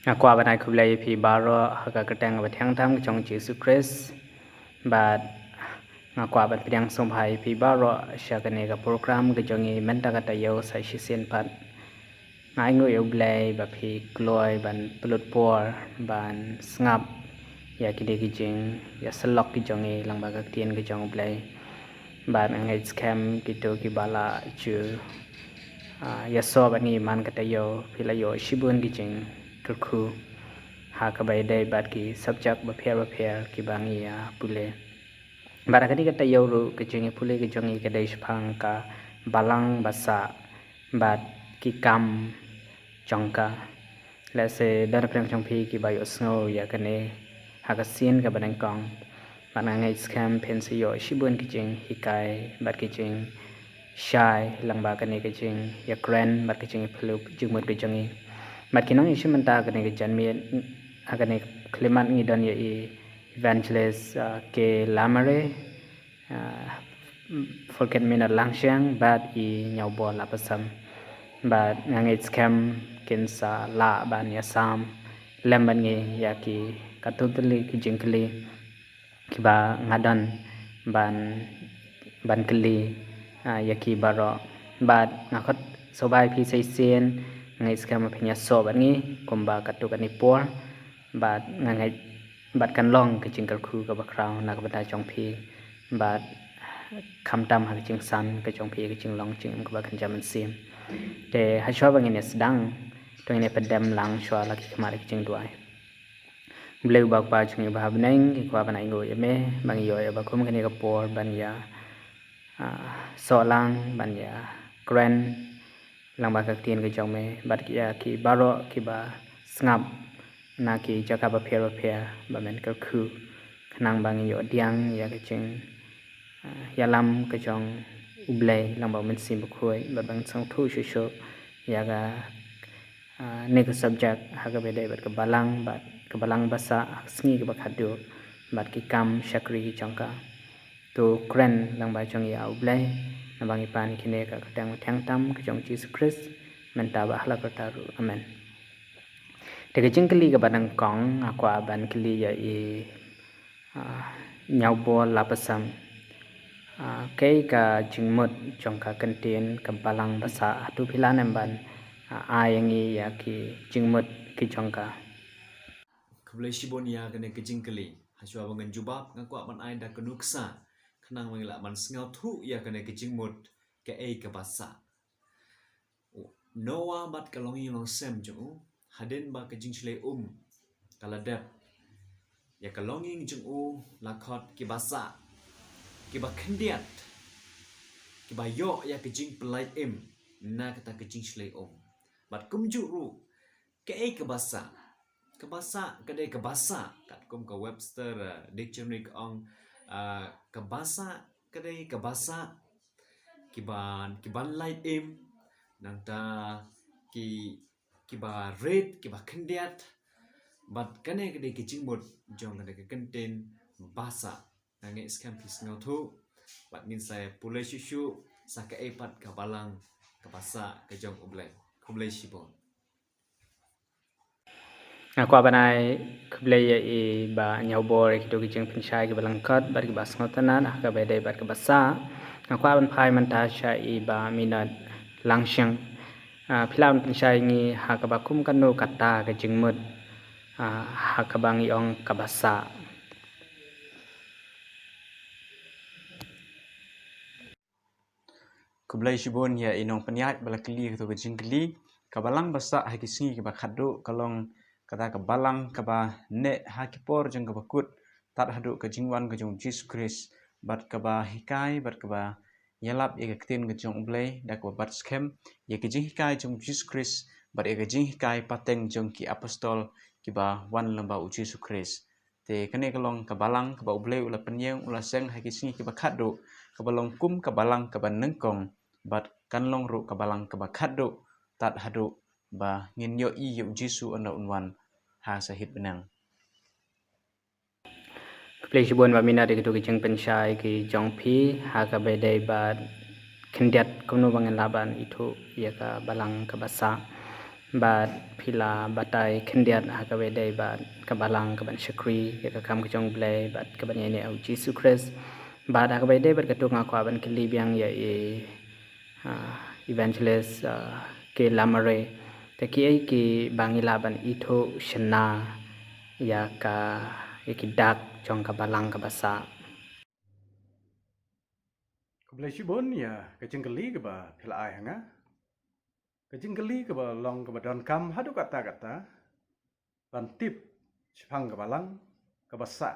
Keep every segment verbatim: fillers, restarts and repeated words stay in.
Nga kwah ban ai khublei ïa phi baroh ha ka kyrteng ba thiang tam ka jong Jisu Khrist. Bad nga kwah ban pdiang sngewbha ïa phi baroh sha kane ka program ka jong ngi mynta ka taïew sa shisien pat. Nga ainguh ïa U Blei ba phi kloi ban pynlut por ban sngap ïa kine ki jingïasyllok ki jong ngi lyngba ka ktien ka jong U Blei. Bad nga ngeit skhem kito kiba la ju, ah, ïasoh bad ngi man ka taïew phi la ïoh shibun ki jingkyrkhu ha kaba ïadei bad ki subject bapher bapher kiba ngi ïa pule. Bad ha kane ka taïew ruh ka jingïapule ka jong ngi ka dei shaphang ka Balang Basah bad ki kam jong ka. Lehse don na pdeng jong phi kiba ïohsngew ïa kane ha ka sien kaba nyngkong. Bad nga ngeit skhem phin sa ïoh shibun ki jinghikai bad ki jingshai lyngba kane ka jingïakren bad ka jingïapule jingmut ka jong ngi. Bad ki nongïashim bynta ha kane ka janmiet, ha kane ka khyllipmat ngi don ïa i Evangelist, ah, K Lamare, ah, Forget Minot Langsheng bad i Ñiawbor Lapasam. Bad nga ngeit skhem kin sa lah ban ïasam lem bad ngi ïa ki katto katne ki jingkylli kiba nga don ban, ban kylli, ah, ïa ki baroh. Bad nga khot sngewbha ïa phi sa shisien, nga ngeit skhem ba phin ïasoh bad ngi kumba katto katne por. Bad nga ngeit bad kan long ka jingkyrkhu kaba khraw na ka bynta jong phi. Bad khamtam ha ka jingsan ka jong phi, ka jinglong jingim kaba kynja mynsiem. Te ha shuwa ba ngin ïa sdang, to ngin ïa pdem lang shuwa la ki khmat ha ka jingduwai. Blei uba Kpa jong ngi uba ha bneng, ngi kwah ban ainguh ïa me ba ngi ïoh ïa ba kum kane ka por ban ïa, ah, soh lang ban ïa kren lang bad ka ktien ka jong me bad ïa ki baroh kiba sngap na ki jaka bapher bapher ba men kyrkhu khnang ba ngin ïoh pdiang ïa ka jing, ah, ïalam ka jong U Blei lang bad U Mynsiem Bakhuid bad ban sngewthuh shuh shuh ïa ka, ah, ne ka subject ha kaba ïadei bad ka Balang bad ka Balang Basah ha ka sngi kaba khatduh bad ki kam shakri ki jong ka. To kren lang bad jong ïa U Blei naba ngi pan kine ha ka kyrteng ba thiang tam ka jong Jisu Khrist mynta bad ha la karta ruh. Amen. Te ka jingkylli kaba nyngkong nga kwah ban kylli ïa i, ah, Ñiawbor Lapasam. Ah, kaei ka jingmut jong ka kyntien ka Balang Basah, hato phi lah ne em ban, ah, ai ïa ngi ïa ki jingmut ki jong ka? Khublei shibun ïa kane ka jingkylli. Ha shuwa ba ngan jubab nga kwah ban ai da ka nuksa khnang ba ngi lah ban sngewthuh ïa kane ka jingmut kaei ka basah. Noah bad ka longïing longsem jong u, hadien ba ka jingshlei um ka la dep, ïa ka longïing jong u la khot ki basah, kiba khyndiat, kiba ïoh ïa ka jingpyllait im na kata ka jingshlei um. Bad kumjuh ruh, kaei ka basah? Ka basah ka dei ka basah, katkum ka Webster, eh, Dictionary ka ong, eh, ka basah ka dei ka basah kiban, kiban lait im, nangta ki, kiba rit, kiba khyndiat. Bad kane ka dei ka jingmut jong kane ka kyntien basah. Nga ngeit skhem phi sngewthuh. Bad ngin sa pule shuh shuh sa kaei pat ka Balang ka basah ka jong U Blei. Khublei shibun. Nga kwah ban ai khublei ïa i Bah Ñiawbor ïa kito ki jingpynshai kiba lyngkot bad kiba sngewtynnat ha kaba ïadei bad ka basah. Nga kwah ban phai mynta sha i Bah Minot Langsheng. Ah, phi lah ban pynshai ïa ngi ha kaba kum kano kata ka jingmut, ah, ha kaba ngi ong ka basah. Khublei shibun ïa i nongpynïaid ba la kylli kato ka jingkylli. Ka Balang Basah ha ki sngi kiba khatduh ka long kata ka balang kaba neh ha ki por jong kaba kut tad haduh ka jingwan ka jong U Jisu Khrist, bad kaba hikai bad kaba ïalap ïa ka ktien ka jong U Blei da kaba bat skhem ïa ka jinghikai jong U Jisu Khrist bad ïa ka jinghikai pateng jong ki apostol kiba wan lyngba U Jisu Khrist. Te kane ka long ka balang kaba U Blei u la pynïeng u la seng ha ki sngi kiba khatduh, kaba long kum ka balang kaba nyngkong, bad kan long ruh ka balang kaba khatduh tad haduh ba ngin ïohi ïa U Jisu ynda un wan ha sahit bneng. Khublei shibun Bah Minot ïa kito ki jingpynshai ki jong phi ha kaba ïadei bad khyndiat kumno ba ngin lah ban ithuh ïa ka Balang ka basah. Bad phi la batai khyndiat ha kaba ïadei bad ka balang kaban shakri ïa ka kam ka jong U Blei bad kaban ïaineh ha U Jisu Khrist. Bad ha kaba ïadei bad katto nga kwah ban kylli biang ïa i, ah, Evangelist, ah, K Lamare. Te kiei kiba ngi lah ban ithuh shynna ïa ka, ïa ki dak jong ka balang kaba sah. Khublei shibun ïa ka jingkylli kaba phi la ai ha nga. Ka jingkylli kaba long kaba donkam haduh katta katta ban tip shaphang ka balang kaba sah.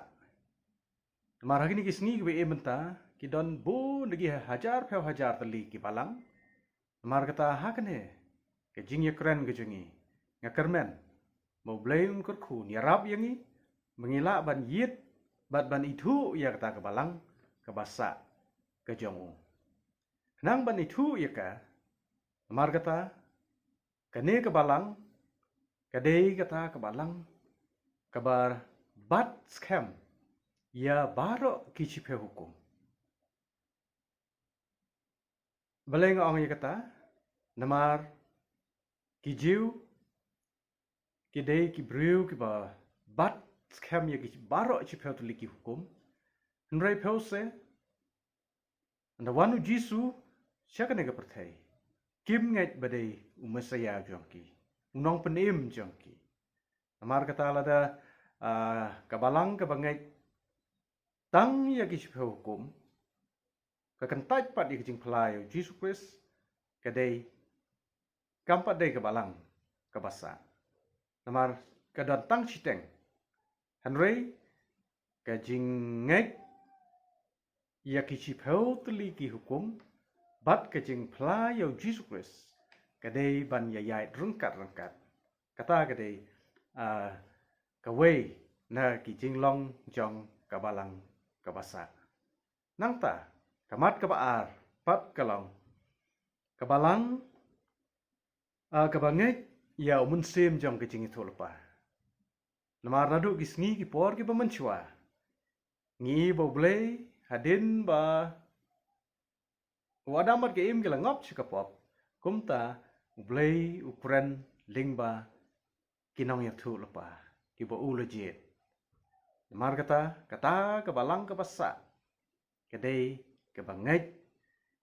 Namar ha kine ki sngi kiba im mynta ki don bun dagi hajar phew hajar tylli ki balang. Namar kata ha kane ka jingïakren ka jong ngi, nga kyrmen ba U Blei un kyrkhu un ïarap ïa ngi ba ngi lah ban ïit bad ban ithuh ïa kata ka balang kaba sah ka jong u. Khnang ban ithuh ïa ka, namar kata kane ka balang ka dei kata ka balang kaba bat skhem ïa baroh ki shiphew hukum. Balei nga ong ïa kata? Namar ki Jiw ki dei ki briew kiba bat skhem ïa ki baroh shiphew tylli ki hukum. Hynrei phew se ynda wan U Jisu sha kane ka pyrthei, kim ngeit ba dei u Messaïah jong ki, u nongpynim jong ki. Namar kata lada, ah, ka balang kaba ngeit tang ïa ki shiphew hukum ka kyntait pat ïa ka jingphla ïa U Jisu Khrist, ka dei, kam pat dei ka balang kaba sah. Namar ka don tang shiteng. Hynrei ka jingngeit ïa ki shiphew tylli ki hukum bad ka jingphla ïa U Jisu Khrist ka dei ban ïaid ryngkat ryngkat. Kata ka dei, ah, kawei na ki jinglong jong ka balang kaba sah. Nangta ka mat kaba ar pat ka long ka balang, ah, kaba ngeit ïa u mynsiem jong ka jingïathuhlypa. Namar naduh ki sngi ki por kiba mynshuwa ngi i ba U Blei hadien ba u Adam bad ka Im ki la ngop sha ka pop, kumta U Blei u kren lyngba ki nongïathuhlypa kiba u la jied. Namar kata, kata ka balang kaba sah ka dei kaba ngeit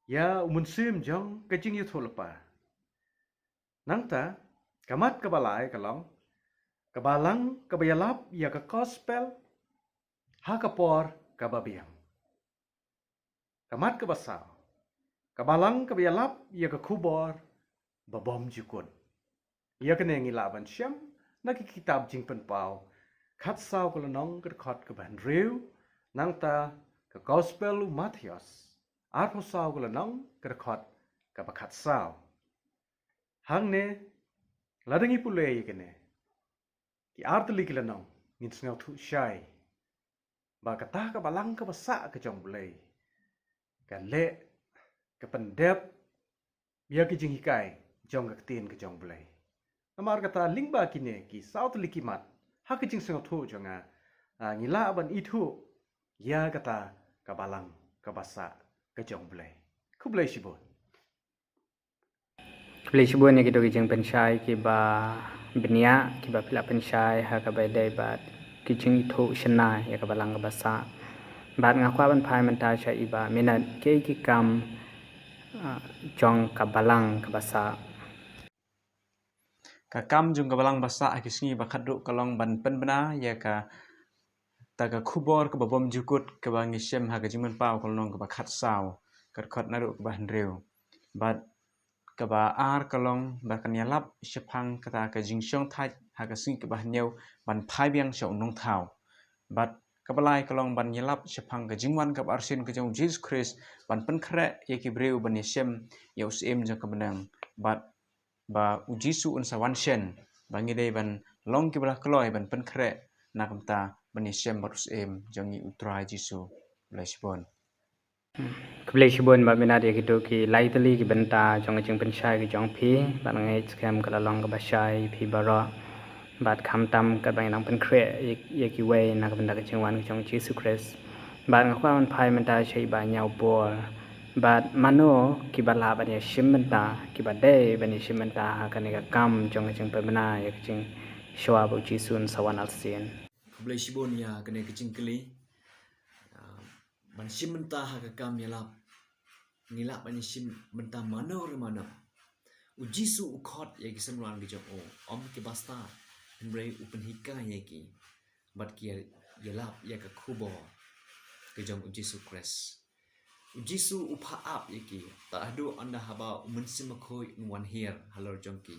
ïa u mynsiem jong ka jingïathuhlypa. Nangta ka mat kaba lai ka long ka balang kaba ïalap ïa ka gospel ha ka por kaba biang. Ka mat kaba saw, ka balang kaba ïalap ïa ka khubor ba bymjukut. Ïa kane ngi lah ban shem na ki kitab Jingpynpaw khatsaw ka lynnong ka dkhot kaba hynriew, nangta ka gospel u Mathaios arphewsaw ka lynnong ka dkhot kaba khatsaw. Hangne lada ngi pule ïa kane ki artylli ki lynnong ngin sngewthuh shai ba kata ka balang kaba sah ka jong U Blei ka leh, ka pyndep ïa ki jinghikai jong ka ktien ka jong U Blei. Namar kata lyngba kine ki saw tylli ki mat ha ka jingsngewthuh jong nga, ah, ngi lah ban ithuh ïa kata ka balang kaba sah ka jong U Blei. Khublei shibun. Khublei shibun ïa kito ki jingpynshai kiba bniah kiba phi la pynshai ha kaba ïadei bad ki jingithuh shynna ïa ka balang kaba sah. Bad nga kwah ban phai mynta sha i Bah Minot, kiei ki kam, ah, jong ka balang kaba sah. Ka kam jong ka balang ba sah ha ki sngi ba khatduh ka long ban pynbna ïa kata ka khubor kaba bymjukut kaba ngi shem ha ka Jingpynpaw ka lynnong kaba khatsaw, ka dkhot naduh kaba hynriew. Bad kaba ar ka long ba kan ïalap shaphang kata ka jingshongthait ha ka sngi kaba hynñiew ban phai biang sha u Nongthaw. Bad kaba lai ka long ban ïalap shaphang ka jingwan kaba arsien ka jong U Jisu Khrist ban pynkhreh ïa ki briew ban ïashem ïa u syiem jong ka bneng. Bad ba U Jisu un sa wan shen ba ngi dei ban long kiba la kloi ban pynkhreh na ka bynta ban ïashem bad u syiem jong ngi U Trai Jisu. Khublei shibun. Khublei shibun Bah Minot ïa kito ki lai tylli ki bynta jong ka jingpynshai ka jong phi. Bad nga ngeit skhem ka la long kaba shai ïa phi baroh. Bad khamtam katba ngi nang pynkhreh ïa, ïa kiwei na ka bynta ka jingwan ka jong U Jisu Khrist. Bad nga kwah ban phai mynta sha i Bah Ñiawbor. Bad mano kiba lah ban ïa shim bynta, kiba dei ban ïa shim bynta ha kane ka kam jong ka jingpynbna ïa ka jingshisha ba u Jisu un sa wan arsien. Khublei shibun ïa kane ka jingkylli. Ah, ban shim bynta ha ka kam ïalap, ngi lah ban ïa shim bynta mano re mano. U Jisu u khot ïa ki synran ki jong u, ym kiba stad, hynrei u pynhikai ïa ki bad ki ïalap ïa ka khubor ka jong u Jisu Khrist. U Jisu u phah ap ïa ki, tad haduh ynda haba u Mynsiem Bakhuid un wan hiar halor jong ki,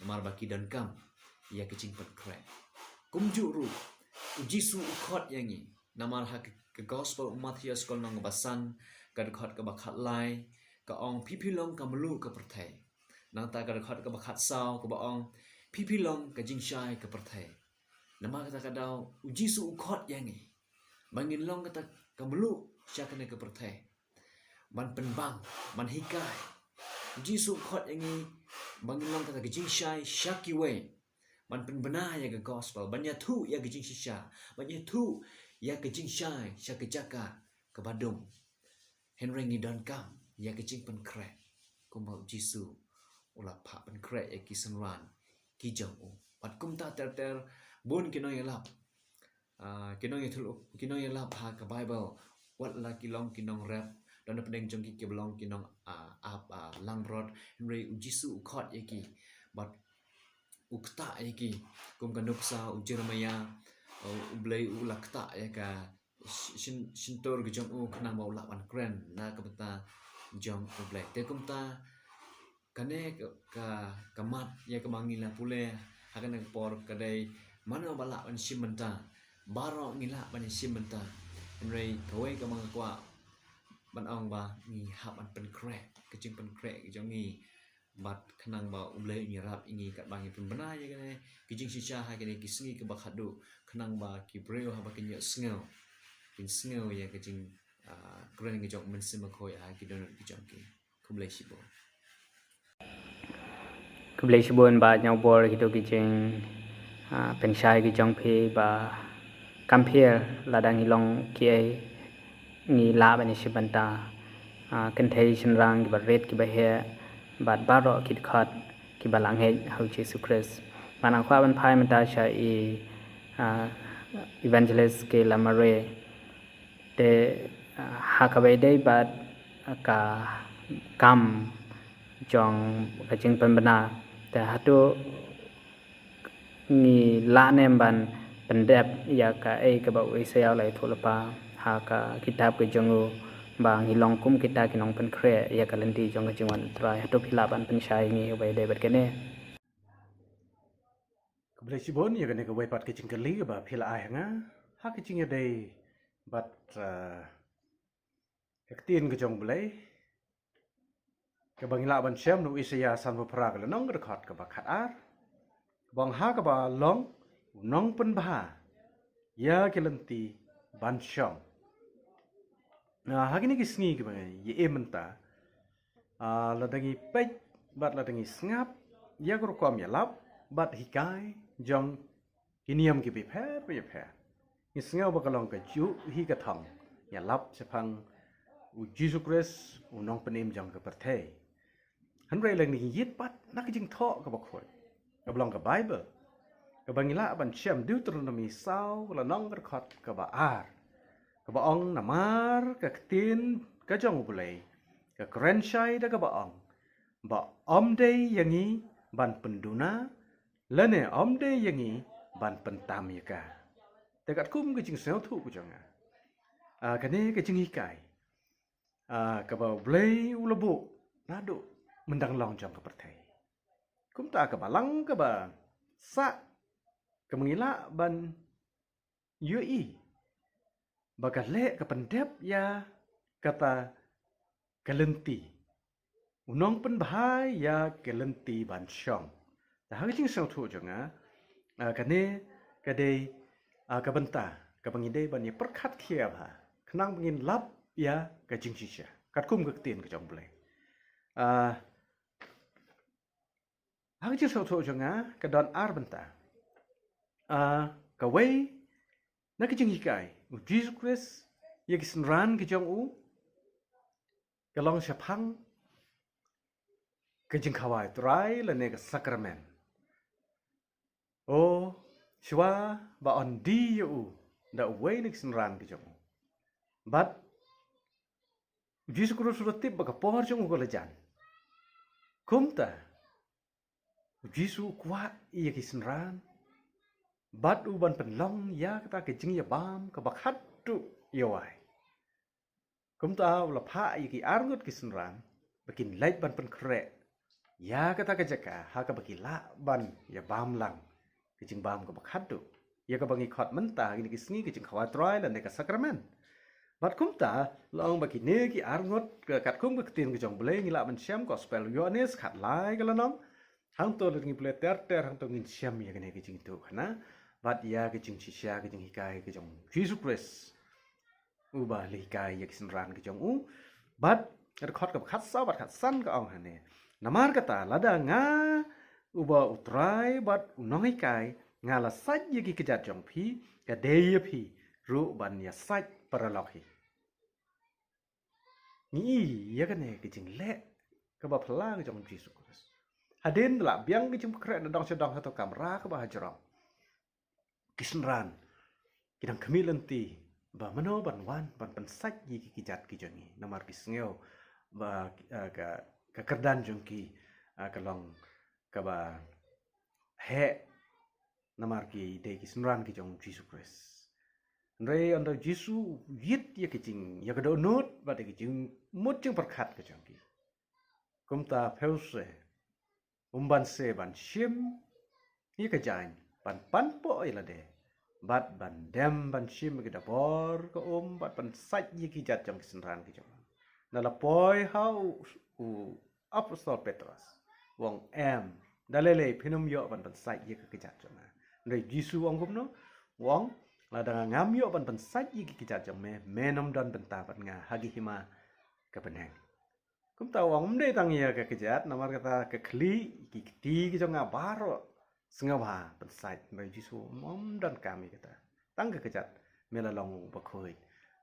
namar ba ki donkam ïa ka jingpynkhreh. Kumjuh ruh, u Jisu u khot ïa ngi, namar ha ka, ka Gospel u Mathaios ka lynnong kaba san, ka dkhot kaba khatlai, ka ong, "Phi phi long ka mluh ka pyrthei." Nangta ka dkhot kaba khatsaw kaba ong, "Phi phi long ka jingshai ka pyrthei." Namar kata ka daw, u Jisu u khot ïa ngi ba ngin long kata ka mluh sha kane ka pyrthei, ban pynbang, ban hikai. U Jisu u khot ïa ngi ba ngin long kata ka jingshai sha kiwei, ban pynbna ïa ka Gospel, ban ïathuh ïa ka jingshisha, ban ïathuh ïa ka jingshai sha ka jaka kaba dum. Hynrei ngi donkam ïa ka jingpynkhreh, kumba u Jisu u la phah pynkhreh ïa ki synran ki jong u. Bad kumta ter ter, bun ki nongïalap, ah, ki nongïathuh, ki nongïalap ha ka Baibl, wat la ki long ki nongrep, don hapdeng jong ki kiba long ki nong, ah, ap, ah, langbrot, hynrei u Jisu u khot ïa ki bad u ktah ïa ki. Kum ka nuksa u Jeremaïah, ah, u Blei u la ktah ïa ka shin-, shyntur ka jong u khnang ba u lah ban kren na ka bynta jong u Blei. Te kumta kane ka, ka, ka mat ïa kaba ngi la pule ha kane ka por ka dei mano ba lah ban shim bynta. Baroh ngi lah ban shim bynta. Hynrei kawei kaba nga kwah ban ong ba ngi hap ban pynkhreh, ka jingpynkhreh ka jong ngi. Bad khnang ba u Blei un ïarap ïa ngi katba ngi pynbna ïa kane ka jingshisha ha kine ki sngi kiba khadduh, khnang ba ki briew haba kin ïohsngew, kin sngew ïa ka jing, ah, kren ka jong u Mynsiem Bakhuid ha ki dohnud ki jong ki. Khublei shibun. Khublei shibun Bah Ñiewbor, kito ki jing, ah, pynshai ki jong phi ba kam pher lada ngi long kiei, ngi lah ban ïa shim bynta, ah, kynthei shynrang kiba rit kiba heh bad baroh ki dkhot kiba la ngeit ha u Jisu Khrist. Bad nga kwah ban phai mynta sha i, ah, Evangelist K Lamare. Te, ah, ha kaba ïadei bad ka kam jong ka jingpynbna, te hato ngi lah ne em ban pyndep ïa kaei kaba u Isaiah u la ïathuh lypa ha ka kitab ka jong u, ba ngi long kum kita ki nongpynkhreh ïa ka lynti jong ka jingwan u Trai? Hato phi lah ban pynshai ïa ngi kaba ïadei bad kane? Khublei shibun ïa kane kawei pat ka jingkylli kaba phi la ai ha nga ha ka jingïadei bad, ah, ka ktien ka jong u Blei kaba ngi lah ban shem na u Isaiah sanphew phra ka lynnong ka dkhot kaba khatar, kaba ong, ha kaba long u nongpynbha ïa ki lynti ban shong. Na ha kine ki sngi kiba ngi ïa im mynta, ah, lada ngi peit bad lada ngi sngap ïa ka rukom ïalap bad hikai jong ki niam kiba pher ba pher, ngi sngew ba ka long kajuh hi ka thong ïalap shaphang u Jisu Khrist, u nongpynim jong ka pyrthei. Hynrei lada ngi ïit pat na ka jingthoh kaba khuid kaba long ka Baibl, kaba ngi lah ban shem Deuteronomi saw ka lynnong ka dkhot kaba ar, kaba ong, namar ka ktien ka jong u Blei ka kren shai da kaba ong, ba ym dei ïa ngi ban pynduna lane ym dei ïa ngi ban pyntam ïa ka. Te katkum ka jingsngewthuh ka jong nga, ah, kane ka jinghikai, ah, kaba u Blei u la buh naduh myndang long jong ka pyrthei. Kumta ka balang kaba sah kaba ngi lah ban ïohi ba ka leh ka pyndep ïa kata ka lynti, u nongpynbha ïa ka lynti ban shong. Te ha ka jingsngewthuh jong nga, ah, kane ka dei, ah, ka bynta kaba ngi dei ban ïa pyrkhat khia bha khnang ba ngin lap ïa ka jingshisha katkum ka ktien ka jong u Blei. Ah, ha ka jingsngewthuh jong nga ka don ar bynta. Ah, kawei na ka jinghikai u Jisu Khrist ïa ki synran ki jong u, ka long shaphang ka jingkhawai Trai lane ka sakramen. O, shuwa ba yn die ïa u da uwei na ki synran ki jong u. Bad u Jisu Khrist u la tip ba ka por jong u ka la jan. Kumta u Jisu u kwah ïa ki synran bad u ban pynlong ïa kata ka jingïabam kaba khadduh ïa wai. Kumta u la phah ïa ki arngut ki synran ba kin leit ban pynkhreh ïa kata ka jaka ha kaba ki lah ban ïabam lang ka jingbam kaba khadduh, ïa kaba ngi khot mynta ha kine ki sngi ka jingkhawai Trai lane ka sakramen. Bad kumta la ong ba kine ki arngut, ka katkum ka ktien ka jong U Blei, ngi lah ban shem Gospel u Ïoannis khatlai ka lynnong. Hangto lada ngi pule ter ter hangto ngin shem ïa kane ka jingïathuhkhana bad ïa ka jingshisha, ka jinghikai ka jong Jisu Khrist uba la hikai ïa ki synran ki jong u. Bad ka dkhot kaba khatsaw bad khatsan ka ong hangne: Namar kata lada nga uba u Trai bad u nonghikai nga la sait ïa ki kjat jong phi, ka dei ïa phi ruh ban ïa sait paralok hi. Ngi i ïa kane ka jingleh kaba phylla ka jong Jisu Khrist. Hadien ba la biang ka jingpynkhreh na dong sha dong, hato kamra kaba hajrong, ki synran ki dang khmih lynti ba mano ban wan ban pynsait ïa ki kjat ki jong ngi, namar ki sngew ba, ah, ka, ka kyrdan jong ki, ah, ka long kaba heh, namar ki dei ki synran ki jong Jisu Khrist. Hynrei ynda u Jisu u ïit ïa ka jing, ïa ka dohnud bad ïa ka jingmut jingpyrkhat ka jong ki, kumta phewse um banse ban shim ïa ka jaiñ, ban panpoh ïa lade bad ban dem ban shim ïa ka dabor ka um bad ban sait ïa ki kjat jong ki synran ki jong u. Na la poi ha u, u apostol Petros, u ong, em, da lei lei phin ym ïoh ban pynsait ïa ka kjat jong nga. Hynrei u Jisu u ong kumno? U ong, lada ngam ïoh ban pynsait ïa ki kjat jong me, men ym don bynta bad nga ha ka hima ka bneng. Kumta u ong, ym dei tang ïa ka kjat, namar kata ka khlieh, ki kti ki jong nga baroh sngewbha pynsait. Hynrei u Jisu u ong, ym donkam ïa kata. Tang ka kjat me la long u bakhuid.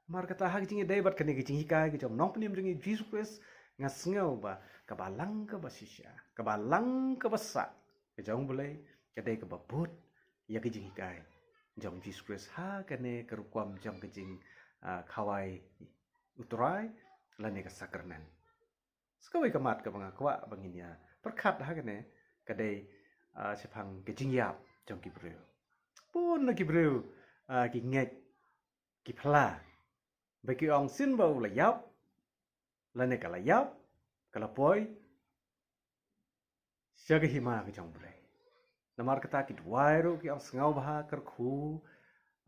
Namar kata ha ka jingïadei bad kane ka jinghikai ka jong u Nongpynim jong ngi u Jisu Khrist, nga sngew ba ka balang kaba shisha, ka balang kaba sah ka jong U Blei ka dei kaba bud ïa ka jinghikai jong u Jisu Khrist ha kane ka rukom jong ka jing, ah, khawai u Trai lane ka sakramen. Sa kawei ka mat kaba nga kwah ba ngin ïa pyrkhat ha kane ka dei, ah, shaphang ka jingïap jong ki briew. Bun na ki briew, ah, ki ngeit, ki phylla ba ki ong sien ba u la ïap lane ka la ïap, ka la poi sha ka hima ka jong U Blei. Namar kata ki duwai ruh ki ong sngewbha kyrkhu,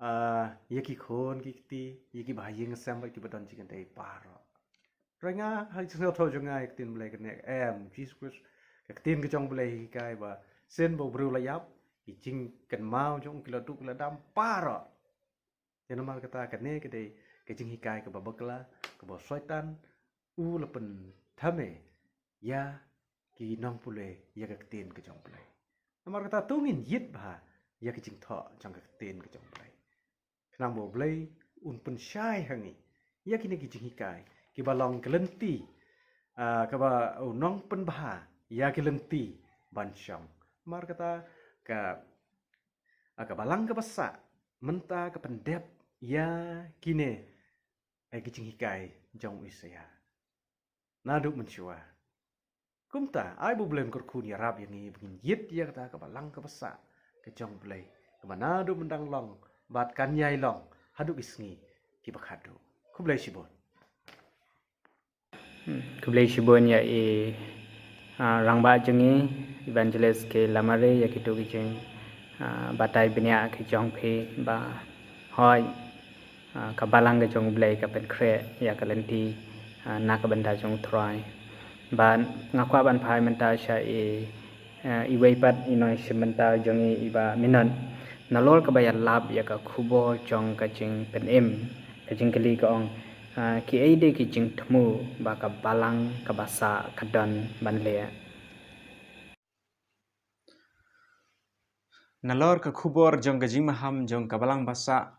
ah, ïa ki khun ki kti, ïa ki bahaïing sem bad ki badon jingïadei baroh. Hynrei nga ha ka jingsngewthuh jong nga ïa ka ktien Blei kane, em, Jisu Khrist, ka ktien ka jong U Blei hikai ba sien ba u briew la ïap, ki jingkynmaw jong u ki la duh ki la dam baroh. Ïa namar kata kane ka dei ka jinghikai kaba bakla, kaba u Soitan u la pynthame ïa ki nongpule ïa ka ktien ka jong U Blei. Namar kata to ngin ïit bha ïa ka jingthoh jong ka ktien ka jong U Blei, khnang ba U Blei un pynshai ha ngi ïa kine ki jinghikai kiba long ka lynti, ah, kaba u nongpynbha ïa ka lynti ban shong. Namar kata ka, ah, ka balang kaba sah mynta ka pyndep ïa kine, eh, ki jinghikai jong u Isaïah naduh mynshuwa. Kumta ai ba U Blei un kyrkhu un ïarap ïa ngi ba ngin ïit ïa kata ka balang kaba sah ka jong U Blei, kaba naduh mynta long bad kan ïai long haduh ki sngi kiba khadduh. Khublei shibun. Hmm, khublei shibun ïa i, ah, rangbah jong ngi, Evangelist K. Lamare, ïa kito ki jing, ah, batai bniah ki jong phi ba hoi, ah, ka balang ka jong U Blei ka pynkhreh ïa ka lynti, ah, na ka bynta jong U Trai. Bad nga kwah ban phai mynta sha i, ah, iwei pat i nongshim bynta jong ngi iba minot. Nalor kaba ïalap ïa ka khubor jong ka jingpynim, ka jingkylli ka ong, ah, kiei de ki jingthmu ba ka balang kaba sah ka don ban leh. Nalor ka khubor jong ka jingmaham jong ka balang ba sah,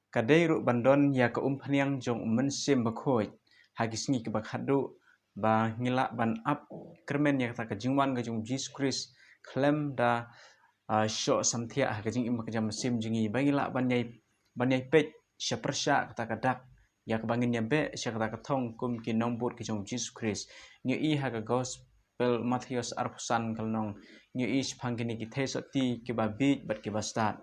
ka dei ruh ban don ïa ka umphniang jong U Mynsiem Bakhuid ha ki sngi kiba khadduh, ba ngi lah ban ap kyrmen ïa kata ka jingwan ka jong u Jisu Khrist khlem da, ah, shoh samthiah ha ka jingim ka jingmynsiem jong ngi, ba ngi lah ban ïai, ban ïai peit sha pyrshah kata ka dak ïa kaba ngin ïa beh sha kata ka thong kum ki nongbud ki jong u Jisu Khrist. Ngi ïohi ha ka Gospel Mathaios arphew san ka lynnong, ngi ïohi shaphang kine ki theisotti kiba bieit bad kiba stad.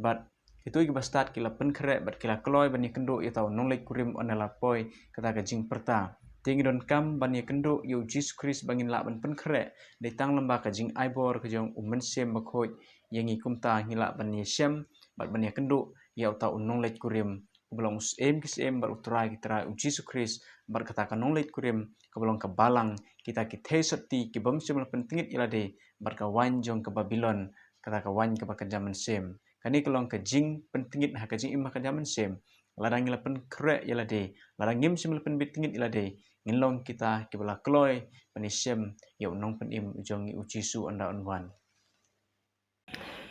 Bad kito kiba stad ki la pynkhreh bad ki la kloi ban ïakynduh ïa uta u nongleit kurim ynda la poi kata ka jingpyrta. Te ngi donkam ban ïakynduh ïa u Jisu Khrist ba ngin lah ban pynkhreh dei tang lyngba ka jingaibor ka jong u Mynsiem Bakhuid ïa ngi, kumta ngi lah ban ïashem bad ban ïakynduh ïa uta u nongleit kurim uba long u Syiem ki syiem bad u Trai ki trai, u Jisu Khrist, bad kata ka nongleit kurim kaba long ka balang, kita ki theisotti ki bym shym la pyntngit ïa lade bad ka waiñ jong ka Babilon, kata ka waiñ kaba kynja mynsiem. Kane ka long ka jingpyntngit ha ka jingim ha ka kynja mynsiem. Lada ngi la pynkhreh ïa lade, lada ngim shym la pynbit tngit ïa lade, ngin long kita kiba la kloi ban ïashem ïa u Nongpynim jong ngi u Jisu ynda un wan.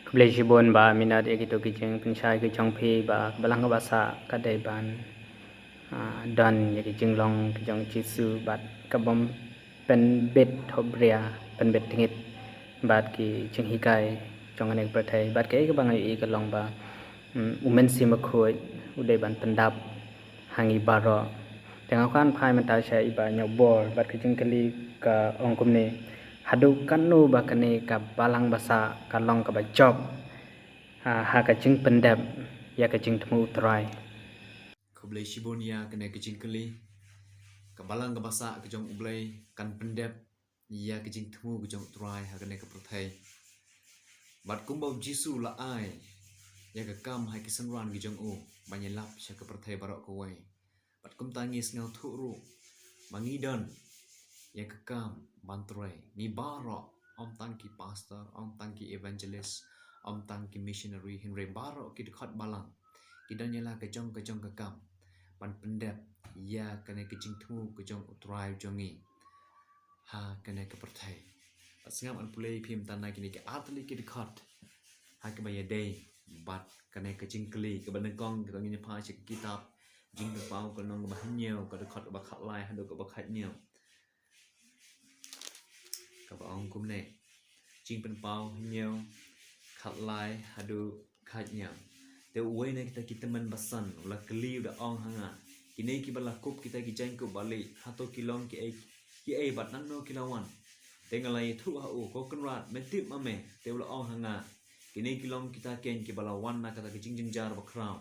Khublei shibun Bah Minot ïa kito ki jingpynshai ki jong phi, Bah. Ka balang kaba sah ka dei ban, ah, don ïa ki jinglong ki jong u Jisu bad ka bym pynbit hopbria, pynbit tngit bad ki jinghikai jong kane ka pyrthei. Bad kaei kaba nga ïohi ka long ba, mm, u Mynsiem Bakhuid u dei ban pyndap ha ngi baroh. Te nga kwah ban phai mynta sha i Bah Ñiewbor bad ka jingkylli ka ong kumne: Haduh katno ba kane ka balang ba sah ka long kaba jop, ha, ha ka jingpyndep ïa ka jingthmu u Trai? Khublei shibun ïa kane ka jingkylli. Ka balang kaba sah ka jong U Blei kan pyndep ïa ka jingthmu ka jong u Trai ha kane ka pyrthei. Bad kumba u Jisu u la ai ïa ka kam ha ki synran ki jong u ban ïalap sha ka pyrthei baroh kawei. Bad kumta ngi sngewthuh ruh ba ngi don ïa ka kam ban trei. Ngi baroh, ym tang ki pastor, ym tang ki evangelist, ym tang ki missionary, hynrei baroh ki dkhot balang ki don ïa la ka jong ka jong ka kam ban pyndep ïa kane ka jingthmu ka jong u Trai jong ngi ha kane ka pyrthei. Bad sngap ngan pule ïa phi mynta na kine ki artylli ki dkhot ha kaba ïadei bad kane ka jingkylli kaba nyngkong, kaba ngin ïa phai sha ka kitab Jingpynpaw ka lynnong kaba hynñiew, ka dkhot kaba khatlai haduh kaba khathynñiew. Kaba ong kumne. Jingpynpaw hynñiew, khatlai haduh khathynñiew. Te uwei na kita ki tymmen basan u la kylli, u da ong ha nga: Kine kiba la kup kita ki jaiñkup balieh, hato ki long kiei kiei bad naduh nano ki la wan? Te nga la ïathuh ha u, Ko Kynrad, me tip ma me. Te u la ong ha nga: Kine ki long kita keiñ kiba la wan na kata ka jingjynjar bakhraw,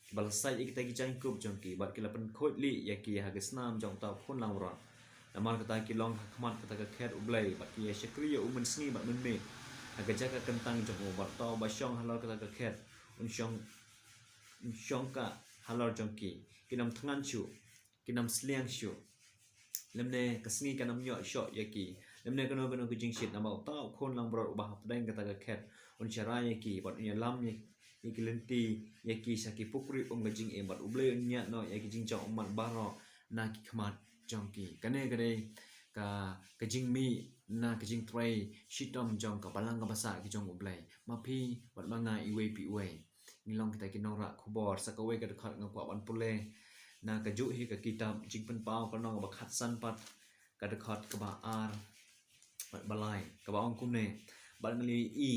kiba la sait ïa kita ki jaiñkup jong ki bad ki la pynkhuid lieh ïa ki ha ka snam jong uta u khun langbrot. Namar kata ki long ha khmat kata ka khet U Blei bad ki ïa shakri ïa u mynsngi bad mynmiet ha ka jaka kyntang jong u, bad uta uba shong halor kata ka khet un shong, un shongkha halor jong ki. Kin ym thngan shuh, kin ym sliang shuh, lymne ka sngi kan ym ïoh shoh ïa ki, lymne kano kano ka jingshit, namar uta u khun langbrot uba hapdeng kata ka khet un sharai ïa ki bad un ïalam ïa, ïa ki lynti ïa ki sha ki pukri um ka jingim, bad U Blei un ñiah noh ïa ki jingjop ummat baroh na ki khmat jong ki. Kane ka dei ka, ka jingmih na ka jingtrei shitom jong ka balang kaba sah ka jong U Blei. Ma phi bad ma nga, iwei pa iwei, ngi long kita ki nongrah khubor. Sa kawei ka dkhot nga kwah ban pule na kajuh hi ka kitab Jingpynpaw ka lynnong kaba khatsan pat, ka dkhot kaba ar bad ba lai, kaba ong kumne: Bad nga la ïohi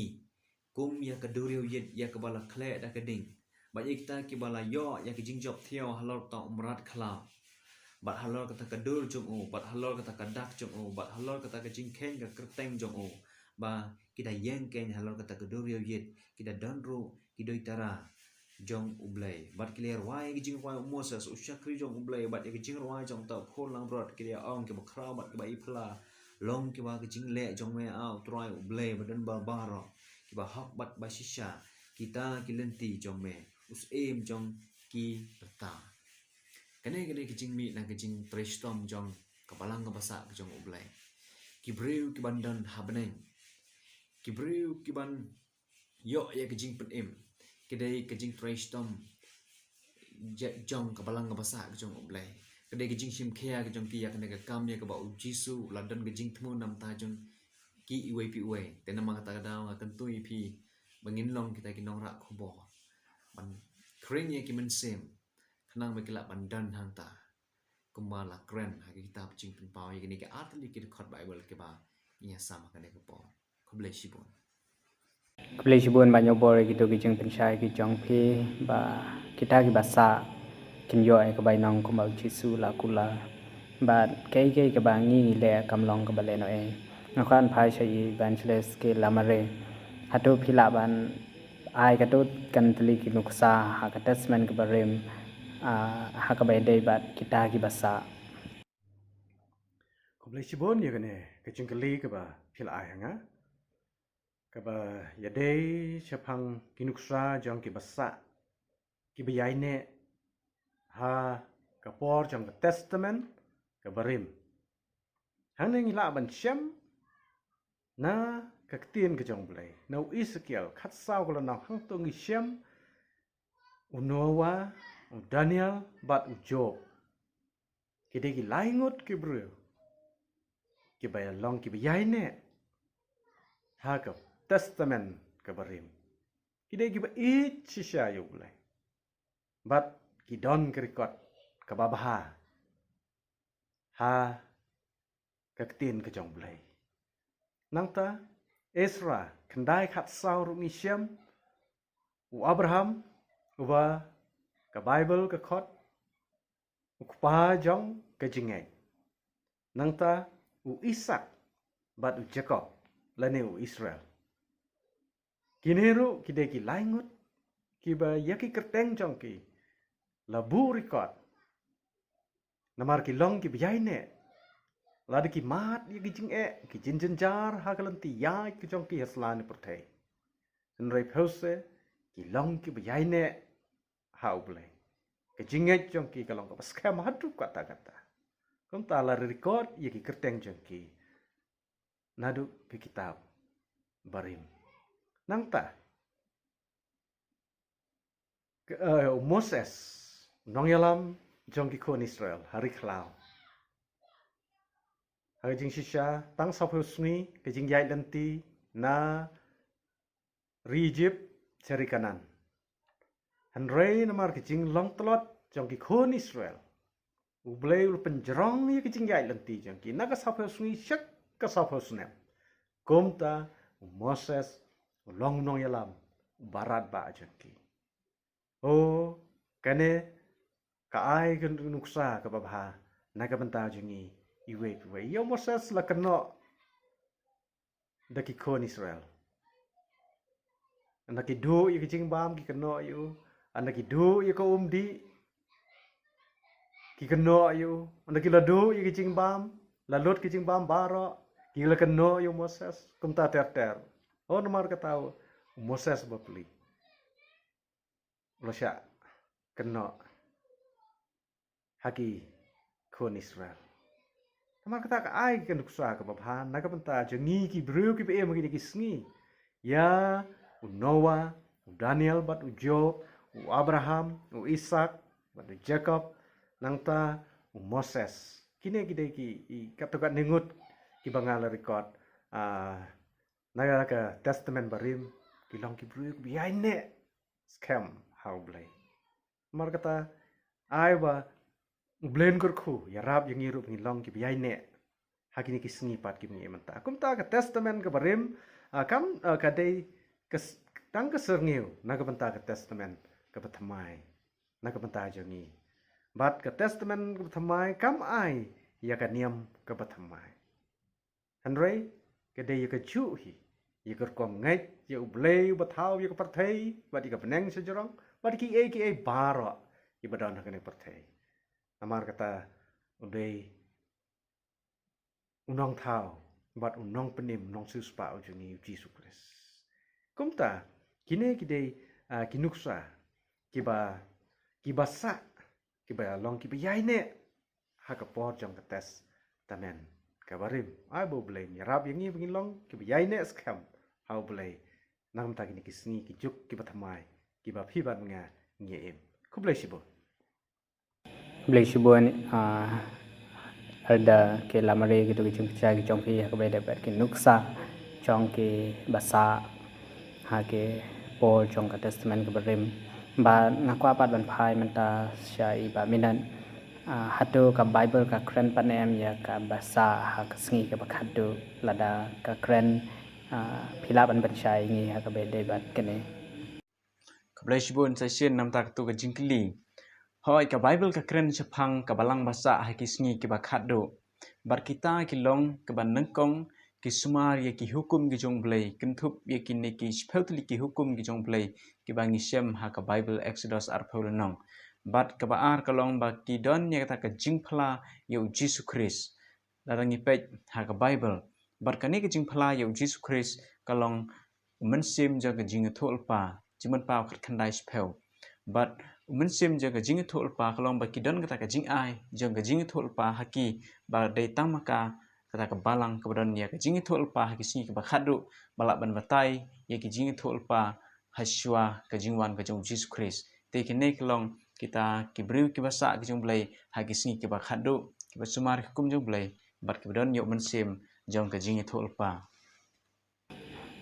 kum ïa ka duriaw ïit ïa kaba la khleh da ka ding, bad ïa kita kiba la ïoh ïa ka jingjop thiaw halor uta u mrad khlaw, bad halor kata ka dur jong u, bad halor kata ka dak jong u, bad halor kata ka jingkheiñ ka kyrteng jong u, ba ki da ïeng keiñ halor kata ka duriaw ïit, ki da don ruh ki doitara jong U Blei. Bad ki la rwai ïa ka jingrwai u Moses u shakri jong U Blei bad ïa ka jingrwai jong uta u khun langbrot, ki la ong: Kiba khraw bad kiba iphylla long kiba ka jingleh jong me, A U Trai U Blei badonba baroh, kiba hok bad bashisha kita ki lynti jong me, u Syiem jong ki rta. Kane ka dei ka jingmih na ka jingtrei shitom jong ka balang kaba sah ka jong U Blei. Ki briew kiban don ha bneng, ki briew kiban ïoh ïa ka jingpynim, ka dei ka jingtrei shitom ja-, jong ka balang kaba sah ka jong U Blei. Ka dei ka jingshim khia ka jong ki ïa kane ka kam ïa kaba U Jisu u la don ka jingthmu na ka bynta jong ki iwei pa iwei. Te namar kata ka daw nga kyntu ïa phi ba ngin long kita ki nongrah khubor ban khring ïa ki mynsiem khnang ba ki lah ban don hangta. kumba la kren ha ka kitab Jingpynpaw ïa kine ki artylli ki dkhot Baibl kiba ngi ïa sam ha kane ka por. Khublei shibun. Khublei shibun Bah Nongbor ïa kito ki jingpynshai ki jong phi ba kita kiba sah kin ïoh ïa ka bainong kumba u Jisu la kular. Bad kaei kaei kaba ngi leh kam long kaba lehnohei. Nga kwah ban phai sha i Evangelist K. Lamare. Hato phi lah ban ai katto katne tylli ki nuksa ha ka Testament kaba rim, ah, ha kaba ïadei bad kita kiba sah. Khublei shibun ïa kane ka jingkylli kaba phi la ai ha nga, kaba ïadei shaphang ki nuksa jong kiba sah, kiba ïaineh ha ka por jong ka Testament kaba rim. Hangne ngi lah ban shem na ka ktien ka jong U Blei. Na u Esekiel khatsaw ka lynnong hangto ngi shem u Noah, u Daniel bad u Job. Ki dei ki lai ngut ki briew kiba long kiba ïaineh ha ka Testament kaba rim. Ki dei kiba ïeit shisha ïa U Blei. Bad ki don ka record kaba bha ha ka ktien ka jong U Blei. Nangta Ezra khyndai khatsaw ruh ngi shem u Abraham, uba ka Baibl ka khot u kpa jong ka jingngeit. Nangta u Isak bad u Jakob lane u Israel. Kine ruh ki dei ki lai ngut kiba ïa ki kyrteng jong ki la buh record. Namar ki long kiba ïaineh. Lada ki mad ïa ki jingeh, ki jingjynjar ha ka lynti ïaid ka jong ki ha sla ne pyrthei. Hynrei phewse ki long kiba ïaineh ha U Blei. Ka jingngeit jong ki ka long kaba skhem haduh katta katta. Kumta la record ïa ki kyrteng jong ki naduh ka kitab barim. Nangta ka, eh, u Moses, u nongïalam jong ki khun Israel ha ri khlaw. Ha ka jingshisha tang sawphew sngi ka jingïaid lynti na ri Egypt sha ri Kanaan. Hynrei namar ka jinglong tlot jong ki khun Israel, U Blei u la pynjrong ïa ka jingïaid lynti jong ki na ka sawphew sngi sha ka sawphew snem. Kumta u Moses u long u nongïalam uba radbah jong ki. O, kane ka ai ka nuksa kaba bha na ka bynta jong ngi iwei pa iwei. Ïa u Moses la kynnoh da ki khun Israel. Ynda ki duh ïa ka jingbam ki kynnoh ïa u. Ynda ki duh ïa ka umdih ki kynnoh ïa u. Ynda ki la duh ïa ka jingbam, la lut ka jingbam baroh, ki la kynnoh ïa u Moses. Kumta ter ter. O, namar kata u Moses bapli u la shah kynnoh ha ki khun Israel. Namar kata ka ai ka nuksa kaba bha na ka bynta jong ngi ki briew kiba im ha kine ki sngi. Ïa u Noah, u Daniel bad u Job, u Abraham, u Isak bad u Jakob, nangta u Moses. Kine ki dei ki, i, katto katne ngut kiba nga la record, ah, na ka Testament barim, ki long ki briew kiba ïaineh skhem ha U Blei. Namar kata, ai ba U Blei un kyrkhu ïarap ïa ngi ruh ba ngin long kiba ïaineh ha kine ki sngi pat kiba ngi im mynta. Kumta ka Testament kaba rim, ah, kam, ah, ka dei ka s-, tang ka syrngiew na ka bynta ka Testament kaba thymmai na ka bynta jong ngi. Bad ka Testament kaba thymmai kam ai ïa ka niam kaba thymmai. Hynrei ka dei ïa kajuh hi ïa ka rukom ngeit ïa U Blei uba thaw ïa ka pyrthei bad ïa ka bneng shajrong bad kiei kiei baroh kiba don ha kane ka pyrthei. Namar kata u dei u nongthaw bad u nongpynim, u nongsiewspah u jong ngi u Jisu Khrist. Kumta kine ki dei, ah, ki nuksa kiba, kiba sah, kiba long kiba ïaineh ha ka por jong ka Testament kaba rim. Ai ba U Blei un ïarap ïa ngi ba ngin long kiba ïaineh skhem ha U Blei na ka bynta kine ki sngi ki juk kiba thymmai kiba phi bad nga ngi im. Khublei shibun. Khublei shibun, ah, Elder K. Lamare, kito ki jingpynshai ki jong phi ha kaba ïadei bad ki nuksa jong kiba sah ha ki por jong ka Testament kaba rim. Bad nga kwah pat ban phai mynta sha i Bah Minot. Ah, hato ka Baibl ka kren pat ne em ïa ka basa ha ka sngi kaba khatduh? Lada ka kren, ah, phi lah ban pynshai ïa ngi ha kaba ïadei bad kane. Khublei shibun sa shisien namar kata ka jingkylli. Hooid, ka Baibl ka kren shaphang ka balang basa ha ki sngi kiba khatduh. Bad kita ki long kiba nyngkong ki sumar ïa ki hukum ki jong U Blei, kynthup ïa kine ki shiphew tylli ki hukum ki jong U Blei kiba ngi shem ha ka Baibl Exodus arphew lynnong. Bad kaba ar ka long ba ki don ïa kata ka jingphla ïa U Jisu Khrist. Lada ngi peit ha ka Baibl, bad kane ka jingphla ïa U Jisu Khrist ka long u mynsiem jong ka jingïathuhlypa, Jingmut Paw khatkhyndai shiphew. Bad u mynsiem jong ka jingïathuhlypa ka long ba ki don kata ka jingai jong ka jingïathuhlypa ha ki, ba dei tang ma ka, kata ka balang kaba don ïa ka jingïathuhlypa ha ki sngi kiba khatduh, ba lah ban batai ïa ki jingïathuhlypa ha shuwa ka jingwan ka jong U Jisu Khrist. Te kine ki long kita ki briew kiba sah ki jong U Blei ha ki sngi kiba khatduh, kiba sumar ki hukum jong U Blei, bad kiba don ïa u mynsiem jong ka jingïathuhlypa.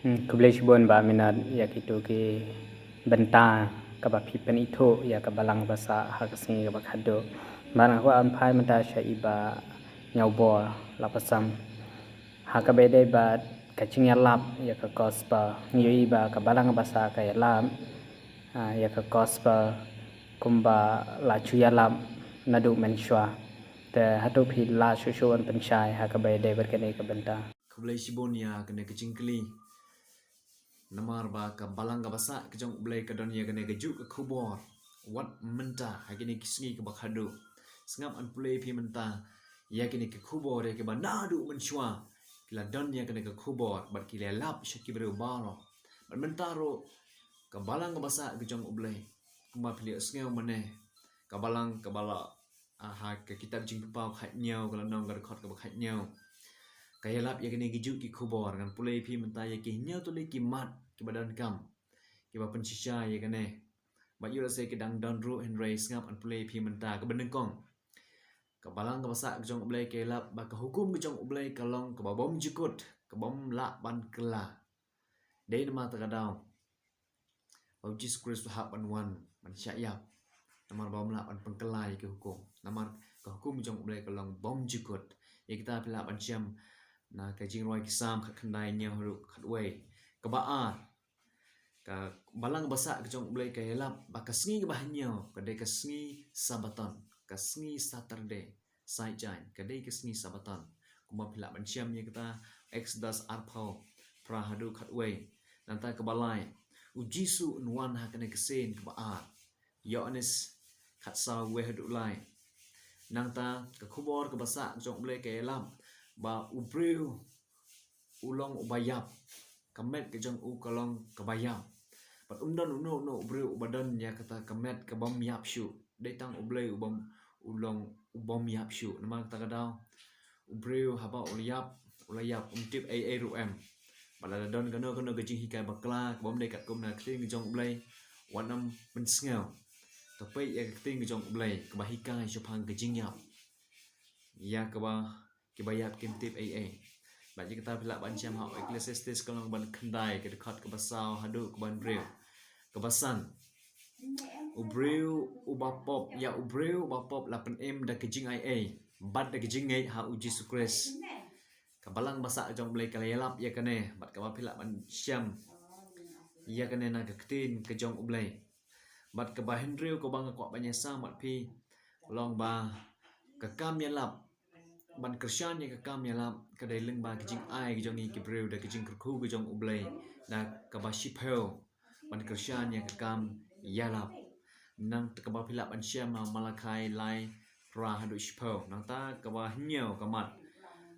Hmm, khublei shibun Bah Minot ïa kito ki bynta kaba phi pynithuh ïa ka balang basa ha ka sngi kaba khatduh. Bad nga kwah ban phai mynta sha i Bah Ñiawbor Lapasam. Ha kaba ïadei bad ka jingïalap ïa ka gospel, ngi ïohi ba ka balang basa ka ïalap, ah, ïa ka gospel kumba la ju ïalap naduh mynshuwa. Te hato phi lah shuh shuh ban pynshai ha kaba ïadei bad kane ka bynta? Khublei shibun ïa kane ka jingkylli. Namar ba ka balang kaba sah ka jong U Blei ka don ïa kane kajuh ka khubor wat mynta ha kine ki sngi kiba khatduh. Sngap ngan pule ïa phi mynta ïa kine ki khubor ïa kiba naduh mynshuwa ki la don ïa kane ka khubor bad ki la ïalap sha ki briew baroh. Bad mynta ruh ka balang kaba sah ka jong U Blei, kumba phi la ïohsngew mynne, ka balang kaba la Ah, ha ka kitab Jingpynpaw khathynñiew, ka lynnong, ka dkhot kaba khathynñiew, ka ïalap ïa kine kijuh ki khubor. Ngan pule ïa phi mynta ïa ki hynñiew tylli ki mat kiba donkam, kiba pynshisha ïa kane. Bad ïoh lehse ki dang don ruh, hynrei sngap ngan pule ïa phi mynta. Kaba nyngkong, ka balang kaba sah ka jong U Blei ka ïalap ba ka hukum ka jong U Blei ka long kaba bym jukut, ka bym lah ban kylla. Dei namar kata ka daw ba U Jisu Khrist u hap ban wan ban shah ïap, namar ba um lah ban pynkylla ïa ki hukum. Namar ka hukum jong U Blei ka long bym jukut. Ïa kita phi lah ban shem na ka Jingrwai ki Salm khatkhyndai, hynñiew haduh khatwei. Kaba ar, ka balang kaba sah ka jong U Blei ka ïalap ba ka sngi kaba hynñiew ka dei ka sngi Sabbaton, ka sngi Saturday. Sait jaiñ, ka dei ka sngi Sabbaton. Kumba phi lah ban shem ïa kata, Exodus arphew, phra haduh khatwei. Nangta kaba lai, U Jisu un wan ha kane ka sien kaba ar, Ïoannis khatsaw, wei haduh lai. Nangta ka khubor kaba sah jong U Blei ka ïalap ba u briew u long uba ïap, ka met ka jong u ka long kaba ïap. Bad um don uno uno u briew uba don ïa kata ka met ka bym ïap shuh. Dei tang U Blei u bym, u long u bym ïap shuh. Namar kata ka daw, u briew haba u la ïap, u la ïap, um tip ei ei ruh em. Bad lada don kano kano ka jinghikai bakla ka bym dei katkum na ka ktien ka jong U Blei, wat nym pynsngew. To peit ïa ka ktien ka jong U Blei kaba hikai shaphang ka jingïap. Ïa kaba kiba ïap kim tip ei ei. Bad ïa kata phi lah ban shem ha u Ecclesiastes ka lynnong ban khyndai, ka dkhot kaba saw haduh kaba hynriew. Kaba san, u briew uba pop, ïa u briew uba pop la pynim da ka jingai ei bad da ka jingngeit ha U Jisu Khrist. Ka balang basa jong U Blei ka la ïalap ïa kane, bad kaba phi lah ban shem ïa kane na ka ktien ka jong U Blei. Bad kaba hynriew kaba nga kwah ban ïasam bad phi long ba ka kam ïalap, ban kyrshan ïa ka kam ïalap, ka dei lyngba ka jingai ka jong ngi ki briew da ka jingkyrkhu ka jong U Blei, da kaba shiphew, ban kyrshan ïa ka kam ïalap. Nangta kaba phi lah ban shem ha Malakai lai, phra haduh shiphew. Nangta kaba hynñiew ka mat,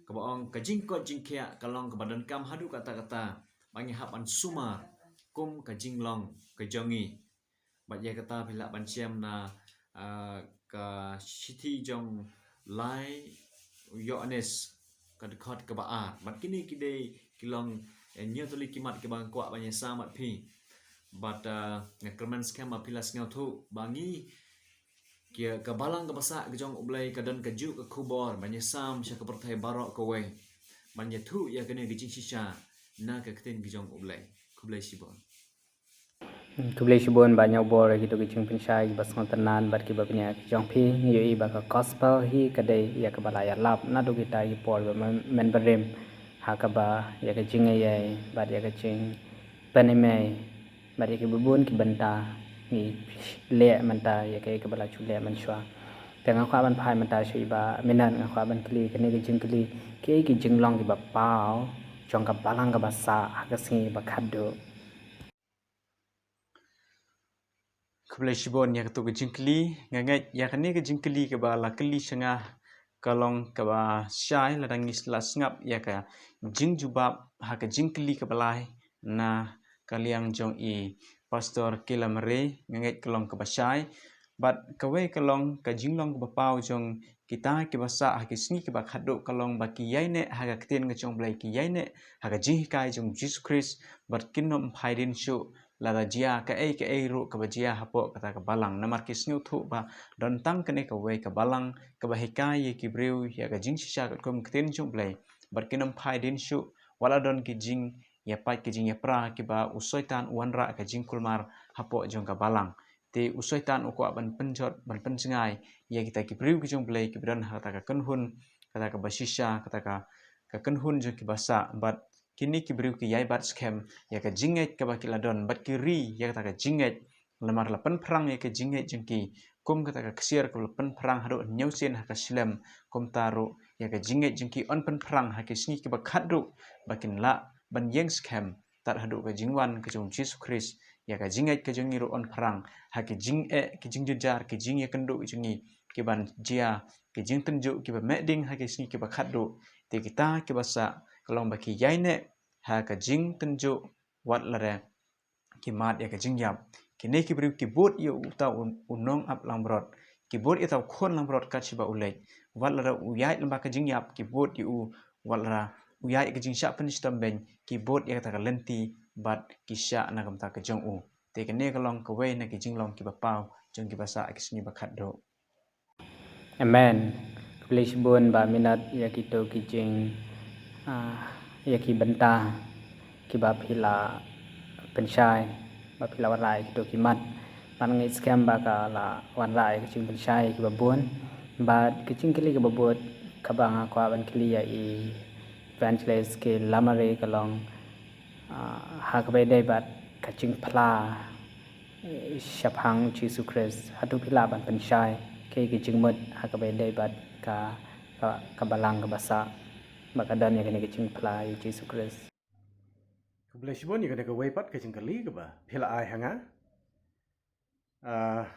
kaba ong ka jingkoit jingkhiah ka long kaba donkam haduh katta katta, ba ngi hap ban sumar kum ka jinglong ka jong ngi. Bad ïa kata phi lah ban shem na, ah, ka shithi jong lai u Ïoannis, ka dkhot kaba ar. Bad kine ki dei ki long, eh, hynñiew tylli ki mat kiba nga kwah ban ïasam bad phi. Bad, ah, nga kyrmen skhem ba phi la sngewthuh ba ngi, ki, ka balang kaba sah ka jong U Blei ka don kajuh ka khubor ban ïasam sha ka pyrthei baroh kawei, ban ïathuh ïa kane ka jingshisha na ka ktien ka jong U Blei. Khublei shibun. Khublei shibun ba ñiaw bor ïa kito ki jingpynshai kiba sngewtynnad bad kiba bniah ki jong phi. Ngi ïohi ba ka gospel hi ka dei ïa kaba la ïalap naduh kita ki por ba men, men barim ha kaba ïa ka jingaiei bad ïa ka jingpynemei bad ïa kiba bun ki bynta ngi leh mynta ïa kaei kaba la ju leh mynshuwa. Te nga kwah ban phai mynta sha i Bah Minot, nga kwah ban kylli kane ka jingkylli, kiei ki jinglong kiba paw jong ka balang kaba sah ha ka sngi ba khatduh. Khublei shibun ïa kato ka jingkylli. Nga ngeit ïa kane ka jingkylli kaba la kylli sha nga ka long kaba shai lada ngi la sngap ïa ka jingjubab ha ka jingkylli kaba lai na ka liang jong i Pastor Kila Mare, nga ngeit ka long kaba shai. Bad kawei ka long ka jinglong kaba paw jong kita kiba sah ha ki sngi kiba khatduh ka long ba ki ïaineh ha ka ktien ka jong U Blei, ki ïaineh ha ka jinghikai jong Jisu Khrist, bad kin ym phai dien shuh lada jia kaei kaei ruh kaba jia hapoh kata ka balang. Namar ki sngewthuh ba don tang kane kawei ka balang kaba hikai ïa ki briew ïa ka jingshisha katkum ka ktien jong U Blei, bad kin ym phai dien shuh wat la don ki jingïapait ki jingïapra kiba u Soitan u wanrah ka jingkulmar hapoh jong ka balang. Te u Soitan u kwah ban pynjot, ban pynjngai ïa kita ki briew ki jong U Blei kiba don ha kata ka kynhun, kata kaba shisha, kata ka, ka kynhun jong kiba sah, bad kine ki briew ki ïai bat skhem ïa ka jingngeit kaba ki la don, bad ki ri ïa kata ka jingngeit. Namar la pynphrang ïa ka jingngeit jong ki kum kata ka ksiar kaba la pynphrang haduh hynñiew sien ha ka shlem, kumta ruh ïa ka jingngeit jong ki yn pynphrang ha ki sngi kiba khatduh, ba kin lah ban ïeng skhem tad haduh ka jingwan ka jong Jisu Khrist. Ïa ka jingngeit ka jong ngi ruh yn phrang ha ki jingeh, ki jingjynjar, ki jingïakynduh ki jong ngi kiban jia, ki jingtynjuh kiba meh ding ha ki sngi kiba khatduh. Te kita kiba sah ka long ba ki ïaineh ha ka jingtynjuh wat la re ki mad ïa ka jingïap. Kine ki briew ki bud ïa uta u, u nongap langbrot, ki bud ïa uta u khun langbrot kat shaba u leit. Wat la re u ïaid lyngba ka jingïap, ki bud ïa u, wat la re u ïaid ïa ka jingshah pynshitom beiñ, ki bud ïa kata ka lynti bad ki shah na ka bynta ka jong u. Te kane ka long kawei na ki jinglong kiba paw jong kiba sah ha ki sngi ba khatduh. Amen. Khublei shibun Bah Minot ïa kito ki jing, ah, ïa ki bynta kiba phi la pynshai, ba phi la wanrah ïa kito ki mat. Bad nga ngeit skhem ba ka la wanrah ïa ki jingpynshai kiba bun. Bad ka jingkylli kaba bud kaba nga kwah ban kylli ïa i Evangelist Kila Mare ka long, ah, ha kaba ïadei bad ka jingphla, eh, shaphang Jisu Khrist, hato phi lah ban pynshai kaei ka jingmut ha kaba ïadei bad ka, ka, ka balang kaba sah, ba ka don ïa kane ka jingphla ïa Jisu Khrist. Khublei shibun ïa kane kawei pat ka jingkylli kaba phi la ai ha nga. Ah,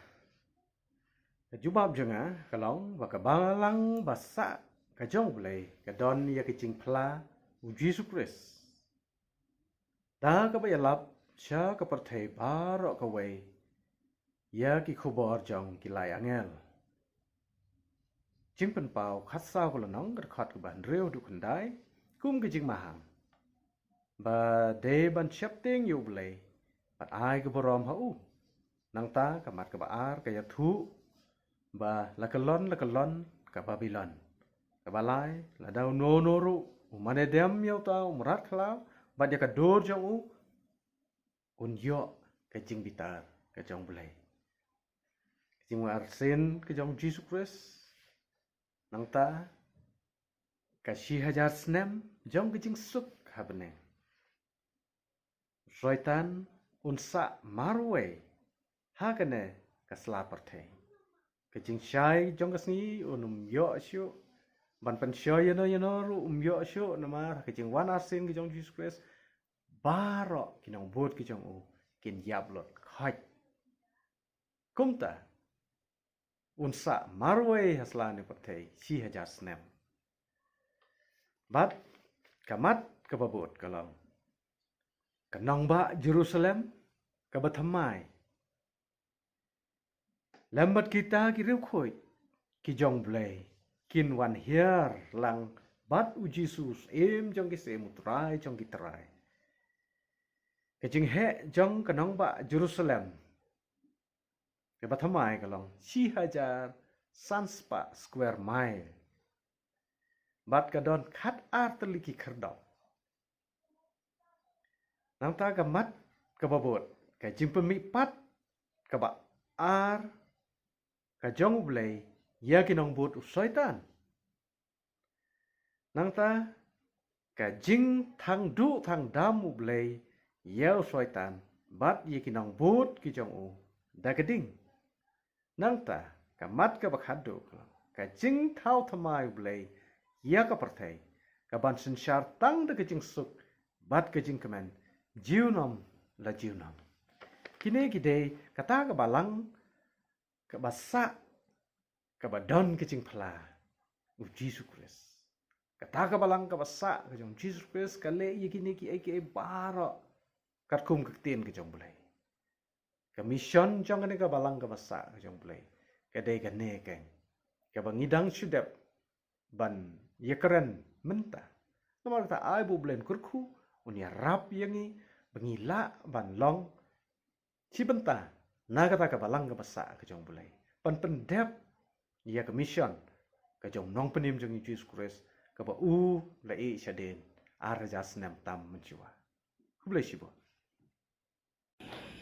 ka jubab jong nga ka long ba ka balang ba sah ka jong U Blei ka don ïa ka jingphla u Jisu Khrist. Da kaba ïalap sha ka pyrthei baroh kawei ïa ki khubor jong ki lai angel. Jingpynpaw khatsaw ka lynnong, ka dkhot kaba hynriew haduh khyndai, kum ka jingmaham. Ba dei ban sheptieng ïa U Blei bad ai ka burom ha u. Nangta ka mat kaba ar ka ïathuh ba la kyllon, la kyllon ka Babilon kaba lai, lada uno uno ruh u mane dem ïa uta u mrad khlaw bad ïa ka dur jong u, un ïoh ka jingbitar ka jong U Blei. Ka jingwan arsien ka jong Jisu Khrist. Nangta ka shi hajar snem jong ka jingsuk ha bneng. Soitan un sah marwei ha kane ka sla pyrthei. Ka jingshai jong ka sngi un ym ïoh shuh, ban pynshoi ïano ïano ruh um ïoh shuh, namar ka jingwan arsien ka jong Jisu Khrist, baroh ki nongbud ki jong u kin ïap lut khoit. Kumta un sah marwei ha sla ne pyrthei shi hajar snem. Bad ka mat kaba bud ka long, ka nongbah Jerusalem kaba thymmai lem bad kita ki riewkhuid ki jong U Blei kin wan hiar lang bad u Jisu, Syiem jong ki syiem, u Trai jong ki trai. Ka jingheh jong ka nongbah Jerusalem kaba thymmai ka long shi hajar san spah square mile. Bad ka don khat ar tylli ki khyrdop. Nangta ka mat kaba bud ka jingpynmihpat kaba ar ka jong U Blei ïa ki nongbud u Soitan. Nangta ka jingthang duh thang dam U Blei ïa u Soitan bad ïa ki nongbud ki jong u da ka ding. Nangta ka mat kaba khatduh ka long ka jingthaw thymmai U Blei ïa ka pyrthei, kaban synshar tang da ka jingsuk bad ka jingkmen junom la junom. Kine ki dei kata ka balang kaba sah kaba don ka jingphla u Jisu Khrist. Kata ka balang kaba sah ka jong Jisu Khrist ka leh ïa kine kiei kiei baroh katkum ka ktien ka jong U Blei. Ka mission jong kane ka balang kaba sah ka jong U Blei ka dei kane keiñ kaba ngi dang shu dep ban ïakren mynta. Namar kata ai ba U Blei un kyrkhu, un ïarap ïa ngi ba ngi lah ban long shi bynta na kata ka balang kaba sah ka jong U Blei, ban pyndep ïa ka mission ka jong u Nongpynim jong ngi Jisu Khrist kaba u la ïeh shadien ar hajar snem tam mynshuwa. Khublei shibun.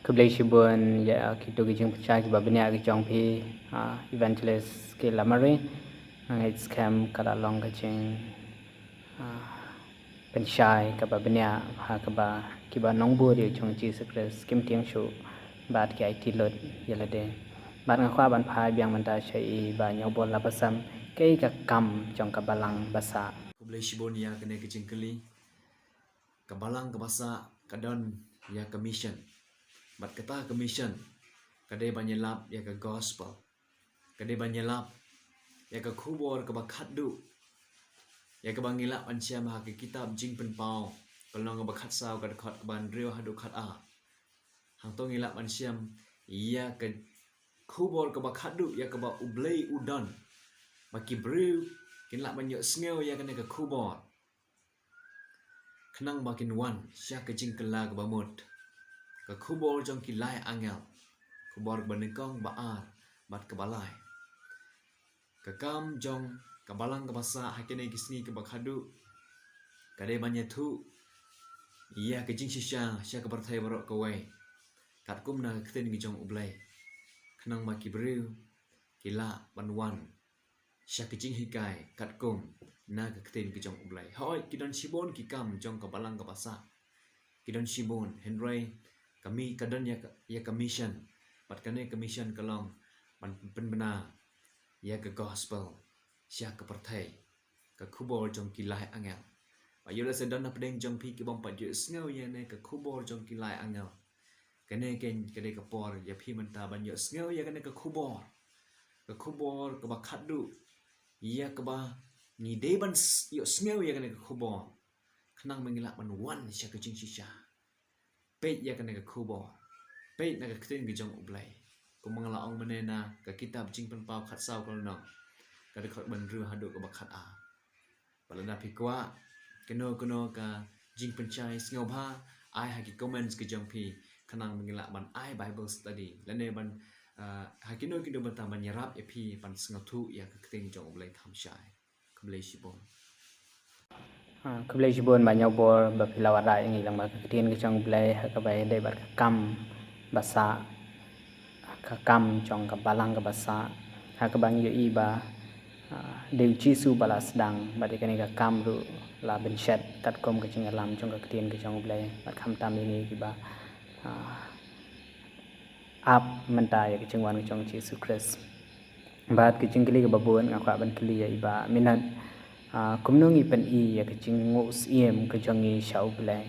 Khublei shibun ïa kito ki jingpynshai kiba bniah ki jong phi, ah, Evangelist K. Lamare. Nga ngeit skhem ka la long ka jing, ah, pynshai kaba bniah ha kaba kiba nongbud ïa u jong u Jisu Khrist kim tieng shuh bad ki aiti lut ïa lade. Bad nga kwah ban phai biang mynta sha i Bah Ñiewbor Lapasam, kaei ka kam jong ka balang ba sah. Khublei shibun ïa kane ka jingkylli. Ka balang kaba sah ka don ïa ka mission. Bad kata ka mission ka dei ban ïalap ïa ka gospel. Ka dei ban ïalap ïa ka khubor kaba khatduh, ïa kaba ngi lah ban shem ha ka kitab Jingpynpaw, ka lynnong kaba khatsaw, ka dkhot kaba hynriew haduh khatar. Hangto ngi lah ban shem ïa ka khubor kaba khatduh ïa kaba U Blei u don, ba ki briew kin lah ban ïohsngew ïa kane ka khubor, khnang ba kin wan sha ka jingkylla kaba mut. Ka khubor jong ki lai angel, khubor kaba nyngkong, ba ar bad kaba lai. Ka kam jong ka balang kaba sah ha kine ki sngi kaba khatduh ka dei ban ïathuh ïa ka jingshisha sha ka pyrthei baroh kawei, katkum na ka ktien ka jong U Blei, khnang ba ki briew ki lah ban wan sha ka jinghikai katkum na ka ktien ka jong U Blei. Hooid, ki don shibun ki kam jong ka balang kaba sah, ki don shibun, hynrei ka mi-, ka don ïa ka, ïa ka mission. Bad kane ka mission ka long ban pynbna ïa ka gospel sha ka pyrthei, ka khubor jong ki lai angel. Ba ïoh lehse don na pdeng jong phi ki bym pat ïohsngew ïa kane ka khubor jong ki lai angel. Kane keiñ ka dei ka por ïa phi mynta ban ïohsngew ïa kane ka khubor, ka khubor kaba khatduh, ïa kaba ngi dei ban s-, ïohsngew ïa kane ka khubor, khnang ba ngi lah ban wan sha ka jingshisha. Peit ïa kane ka khubor, peit na ka ktien ka jong U Blei. Kumba nga la ong mynne na ka kitab Jingpynpaw khatsaw, ka lynnong, ka dkhot ba hynriew haduh kaba khatar. Bad lada phi kwah kano kano ka jingpynshai, sngewbha ai ha ki comments ka jong phi, khnang ba ngi lah ban ai Bible study lane ban, ah, ha kino kino bynta ban ïarap ïa phi ban sngewthuh ïa ka ktien jong U Blei kham shai. Khublei shibun. Ah, khublei shibun Bah Ñiewbor ba phi la wanrah ïa ngi lang bad ka ktien ka jong U Blei ha kaba ïadei bad ka kam ba sah, ka kam jong ka balang kaba sah, ha kaba ngi ïohi ba, ah, dei U Jisu ba la sdang, bad ïa kane ka kam ruh la bynshet katkum ka jingïalam jong ka ktien ka jong U Blei, bad khamtam ïa ngi kiba, ah, ap mynta ïa ka jingwan ka jong U Jisu Khrist. Bad ka jingkylli kaba bud nga kwah ban kylli ïa i Bah Minot, ah, kumno ngi pyni ïa ka jingnguh syiem ka jong ngi sha U Blei.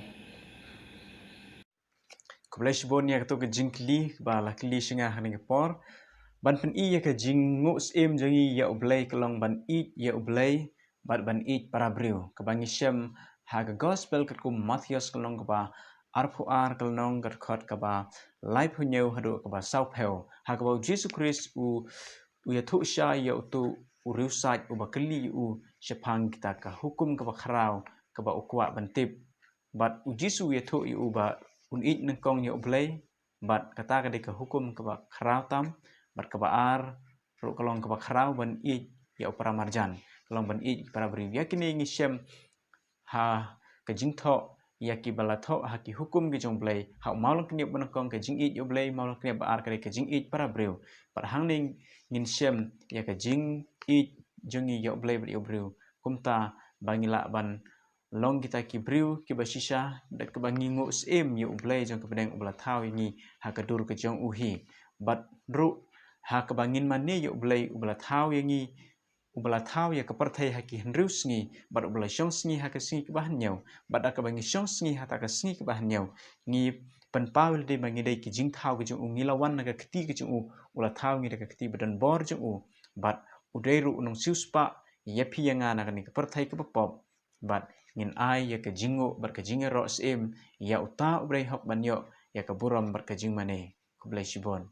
Khublei shibun ïa kato ka jingkylli ba la kylli sha nga ha kane ka por. Ban pyni ïa ka jingnguh syiem jong ngi ïa U Blei ka long ban ïeit ïa U Blei bad ban ïeit para briew. Kaba ngi shem ha ka gospel katkum Mathaios ka lynnong kaba arphew ar, ka lynnong, ka dkhot kaba laiphew hynñiew haduh kaba sawphew. Ha kaba U Jisu Khrist u, u ïathuh shai ïa uto u riewsait uba kylli ïa u shaphang kita ka hukum kaba khraw kaba u kwah ban tip. Bad U Jisu u ïathuh ïa u ba un ïeit nyngkong ïa U Blei, bad kata ka dei ka hukum kaba khraw tam, bad kaba ar ruh ka long kaba khraw, ban ïeit ïa u para marjan, ka long ban ïeit ïa para briew. Ïa kine ngi shem ha ka jingthoh ïa kiba la thoh ha ki hukum ki jong U Blei, ha u mawlyngkniap banyngkong ka jingïeit ïa U Blei, mawlyngkniap ba ar ka dei ka jingïeit para briew. Bad hangne ngin shem ïa ka jingïeit jong ngi ïa U Blei bad ïa u briew. Kumta ba ngi lah ban long kita ki briew kiba shisha, da kaba ngi nguh syiem ïa U Blei jong ka bneng uba la thaw ïa ngi ha ka dur ka jong u hi. Bad ruh ha kaba ngin mane ïa U Blei uba la thaw ïa ngi, uba la thaw ïa ka pyrthei ha ki hynriew sngi, bad uba la shong sngi ha ka sngi kaba hynñiew, bad da kaba ngi shong sngi ha ta ka sngi kaba hynñiew, ngi pynpaw ïa lade ba ngi dei ki jingthaw ka jong u, ngi la wan na ka kti ka jong u, u la thaw ngi da ka kti ba don bor jong u, bad u dei ruh u nongsiewspah ïa phi ïa nga na kane ka pyrthei kaba pop, bad ngin ai ïa ka jingnguh bad ka jingïaroh syiem ïa uta uba dei hok ban ïoh ïa ka burom bad ka jingmane. Khublei shibun.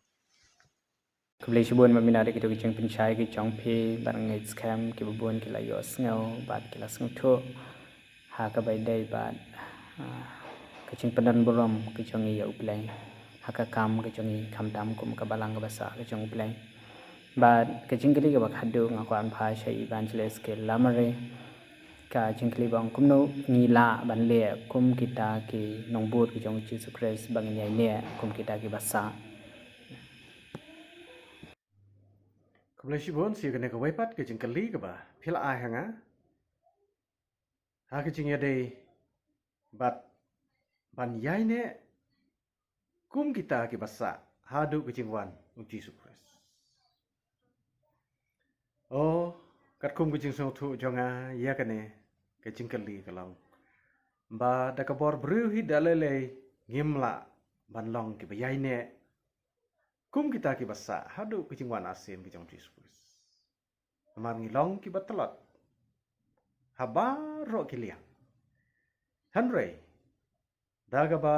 Khublei shibun, ba mynta da kito ki jingpynshai ki jong phi, bad ngeit skhem kiba bun ki la ïohsngew bad ki la sngewthuh ha kaba ïadei bad, ah, ka jingpyndon burom ka jong ngi ïa U Blei ha ka kam ka jong ngi, khamtam kum ka balang kaba sah ka jong U Blei. Bad ka jingkylli kaba khadduh nga kwah ban phai sha Evangelist Kate Lamare. Ka jingkylli ba ong kumno ngi lah ban leh kum kita ki nongbud ki jong U Jisu Khrist ba ngin ïaineh kum kita kiba sah. Khublei shibun, sha kane kawei pat ka jingkylli kaba phi la ai ha nga ha ka jingïadei bad ban ïaineh kum kita kiba sah haduh ka jingwan U Jisu Khrist. O, katkum ka jingsngewthuh jong nga ïa kane ka jingkylli ka long ba da ka bor briew hi da lei lei ngim lah ban long kiba ïaineh kum kita kiba sah haduh ka jingwan arsien ka jong U Jisu Khrist. Namar ngi long kiba tlot ha baroh ki liang. Hynrei da kaba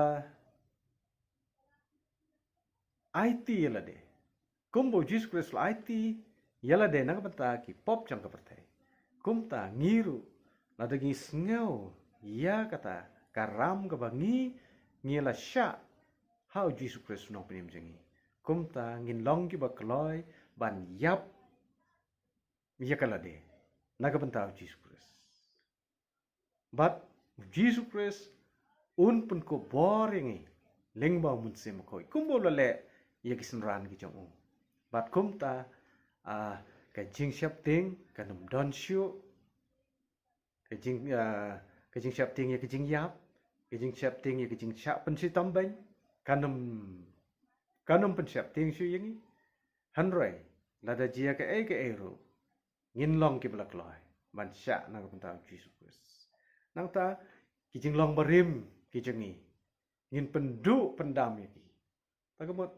aiti ïa lade, kumba U Jisu Khrist u la aiti ïa lade na ka bynta ki pop jong ka pyrthei, kumta ngi ruh lada ngi sngew ïa kata ka ram kaba ngi, ngi la shah ha U Jisu Khrist u Nongpynim jong ngi, kumta ngin long kiba kloi ban ïap ïa ka lade na ka bynta U Jisu Khrist. Bad U Jisu Khrist un pynkup bor ïa ngi lyngba U Mynsiem Bakhuid kumba u la leh ïa ki synran ki jong u. Bad kumta, ah, ka jingsheptieng kan ym don shuh. Ka jing, ah, ka jingsheptieng ïa ka jingïap, ka jingsheptieng ïa ka jingshah pynshitom beiñ kan ym, kan ym pynsheptieng shuh ïa ngi. Hynrei lada jia kaei kaei ruh, ngin long kiba la kloi ban shah na ka bynta U Jisu Khrist. Nangta ki jinglong barim ki jong ngi, ngin pynduh pyndam ïa ki. Ta ka mut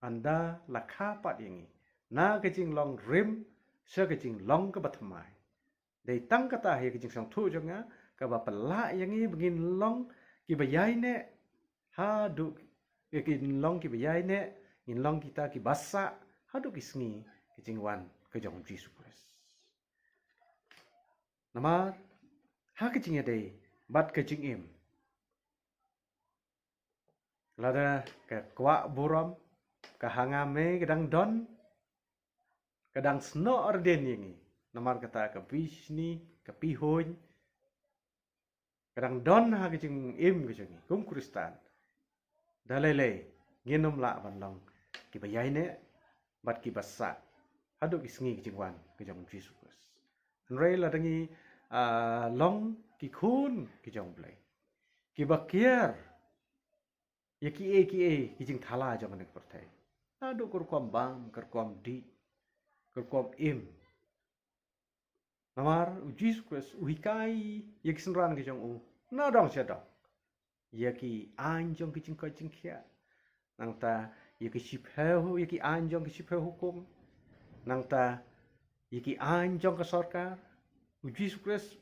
ynda la kha pat ïa ngi na ka jinglong rim sha ka jinglong kaba thymmai. Dei tang kata hi ka jingsngewthuh jong nga kaba pynlah ïa ngi ba ngin long kiba ïaineh haduh, ïa ngin long kiba ïaineh, ngin long kita kiba sah haduh ki sngi ka jingwan ka jong U Jisu Khrist. Namar ha ka jingïadei bad ka jingim, lada ka kwah burom ka ha nga me ka dang don, ka dang snoh ardien ïa ngi. Namar kata ka bishni, ka pihuiñ ka dang don ha ka jingim ka jong ngi kum Khristan. Da lei lei ngin ym lah ban long kiba ïaineh bad kiba sah haduh ki sngi ka jingwan ka jong U Jisu Khrist. Hynrei lada ngi, ah, long ki khun ki jong U Blei kiba kiar ïa kiei kiei ki jingthala jong kane ka pyrthei, naduh ka rukom bam, ka rukom dih, ka rukom im. Namar U Jisu Khrist u hikai ïa ki synran ki jong u na dong sha dong ïa ki aiñ jong ki jingkoit jingkhiah, nangta ïa ki shiphew, ïa ki aiñ jong ki shiphew hukum, nangta ïa ki aiñ jong ka sorkar. U Jisu Khrist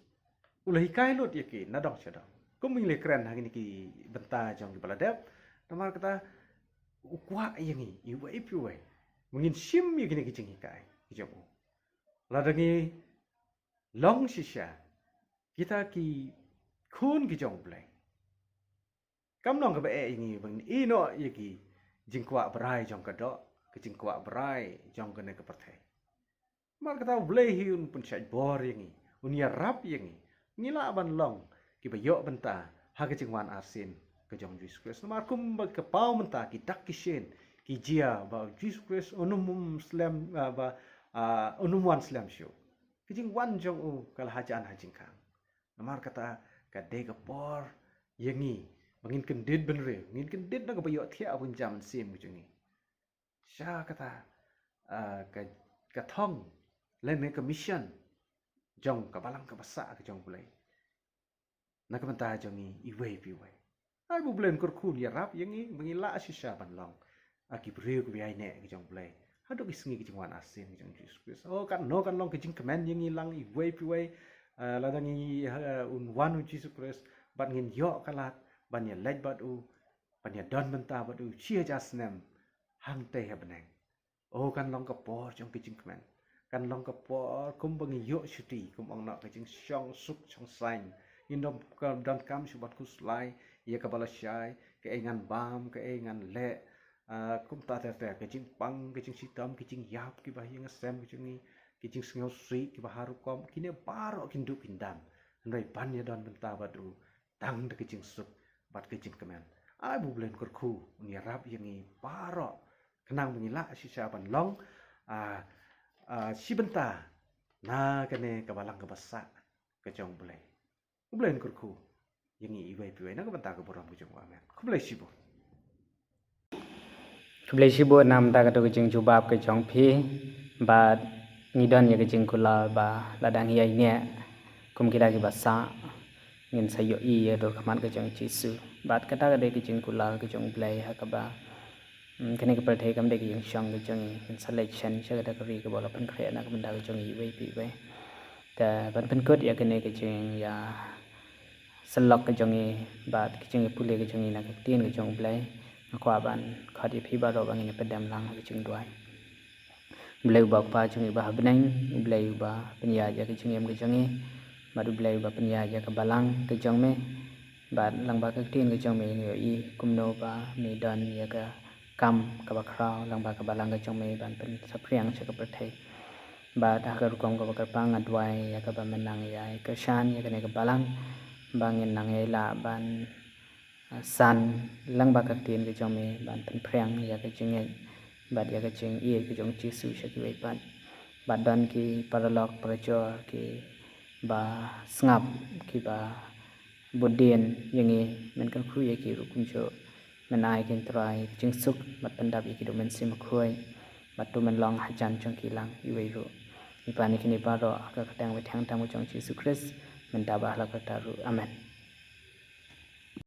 u la hikai lut ïa ki na dong sha dong. Kum ngi la kren ha kine ki bynta jong kiba la dep, namar kata u kwah ïa ngi iwei pa iwei ba ngin shim ïa kine ki jinghikai ki jong u. Lada ngi long shisha kita ki khun ki jong U Blei, kam long kaba eh ïa ngi ba ngin ïeh noh ïa ki jingkwah brai jong ka doh, ki jingkwah brai jong kane ka pyrthei. Namar kata U Blei hi un pynshait bor ïa ngi, un ïarap ïa ngi, ngi lah ban long kiba ïoh bynta ha ka jingwan arsien ka jong u Jisu Khrist. Namar kumba ka paw mynta ki dak ki shen ki jia ba u Jisu Khrist un ym slem, ah, ba, ah, un ym wan slem shuh. Ka jingwan jong u ka la hajan ha jingkhang. Namar kata ka dei ka por ïa ngi ba ngin kyndit bynriew, ngin kyndit na kaba ïohthiah bynta mynsiem ka jong ngi. Sha kata, ah, ka, ka thong lane ka mission jong ka balang kaba sah ka jong u Blei na ka bynta jong ngi iwei pa iwei. Ai ba u Blei un kyrkhu, ïarap ïa ngi ba ngin lah shisha ban long, ah, ki briew kiba ïaineh ka jong u Blei haduh ki sngi ka jingwan arsien ka jong u Jisu Khrist. Oh, katno kan long ka jingkmen ïa ngi lang iwei pa iwei, ah, lada ngi, ah, un wan u Jisu Khrist bad ngin ïoh ka lad ban ïaleit bad u, ban ïadon bynta bad u shi hajar snem hangtei ha bneng. Oh, kan long ka por jong ka jingkmen. Kan long ka por kumba ngi ïoh shuti, kum ong noh, ka jingshong suk shong saiñ. Ngin don, ka donkam shuh ban khuslai ïa kaba lashai, kaei ngan bam, kaei ngan leh, ah, kumta ter ter, ka jingpang, ka jingshitom, ka jingïap kiba ha ïing ha sem ka jong ngi, ka jingsngewsih kiba har rukom, kine baroh kin duh kin dam. Hynrei ban ïadon bynta bad u tang da ka jingsuk bad ka jingkmen. Ai ba u Blei un kyrkhu, un ïarap ïa ngi baroh khnang ba ngin lah shisha ban long, ah, ah, shi bynta na kane ka balang kaba sah ka jong u Blei. U Blei un kyrkhu ïa ngi iwei pa iwei na ka bynta ka burom ka jong u. Amen. Khublei shibun. Khublei shibun namar kata ka jingjubab ka jong phi, bad ngi don ïa ka jingkular ba lada ngi ïaineh kum ki dak kiba sah, ngin sa ïohi ïa ka dur khmat ka jong u Jisu. Bad kata ka dei ka jingkular ka jong u Blei ha kaba, mm, kane ka pyrthei kam dei ka ïingshong ka jong ngi, ngin sa leit shen sha kata ka ri kaba la pynkhreh na ka bynta ka jong ngi iwei pa iwei. Te ban pynkut ïa kane ka jingïasyllok ka jong ngi bad ka jingïapule ka jong ngi na ka ktien ka jong u Blei, nga kwah ban khot ïa phi baroh ba ngin ïa pdem lang ha ka jingduwai. U Blei uba u Kpa jong ngi uba ha bneng, u Blei uba pynïaid ïa ka jingim ka jong ngi, bad u Blei uba pynïaid ïa ka balang ka jong me, bad lyngba ka ktien ka jong me ngi ïohi kumno ba me don ïa ka kam kaba khraw lyngba ka balang ka jong me ban pynsaphriang sha ka pyrthei. Bad ha ka rukom kaba kyrpang nga duwai ïa kaba men nang ïai kyrshan ïa kane ka balang, ba ngin nang ïai lah ban, ah, san lyngba ka ktien ka jong me ban pynphriang ïa ka jingngeit bad ïa ka jingïeit ka jong u Jisu sha kiwei pat. Bad don ki paralok parajor kiba sngap, kiba bud dien ïa ngi, men kyrkhu ïa ki ruh kumjuh. Men ai ïa ki, Trai, ka jingsuk bad pyndap ïa ki da u Mynsiem Bakhuid, bad to men long hajan jong ki lang iwei ruh. Ngi pan ïa kine baroh ha ka kyrteng ba thiang tam ka jong u Jisu Khrist, mynta bad ha la karta ruh. Amen.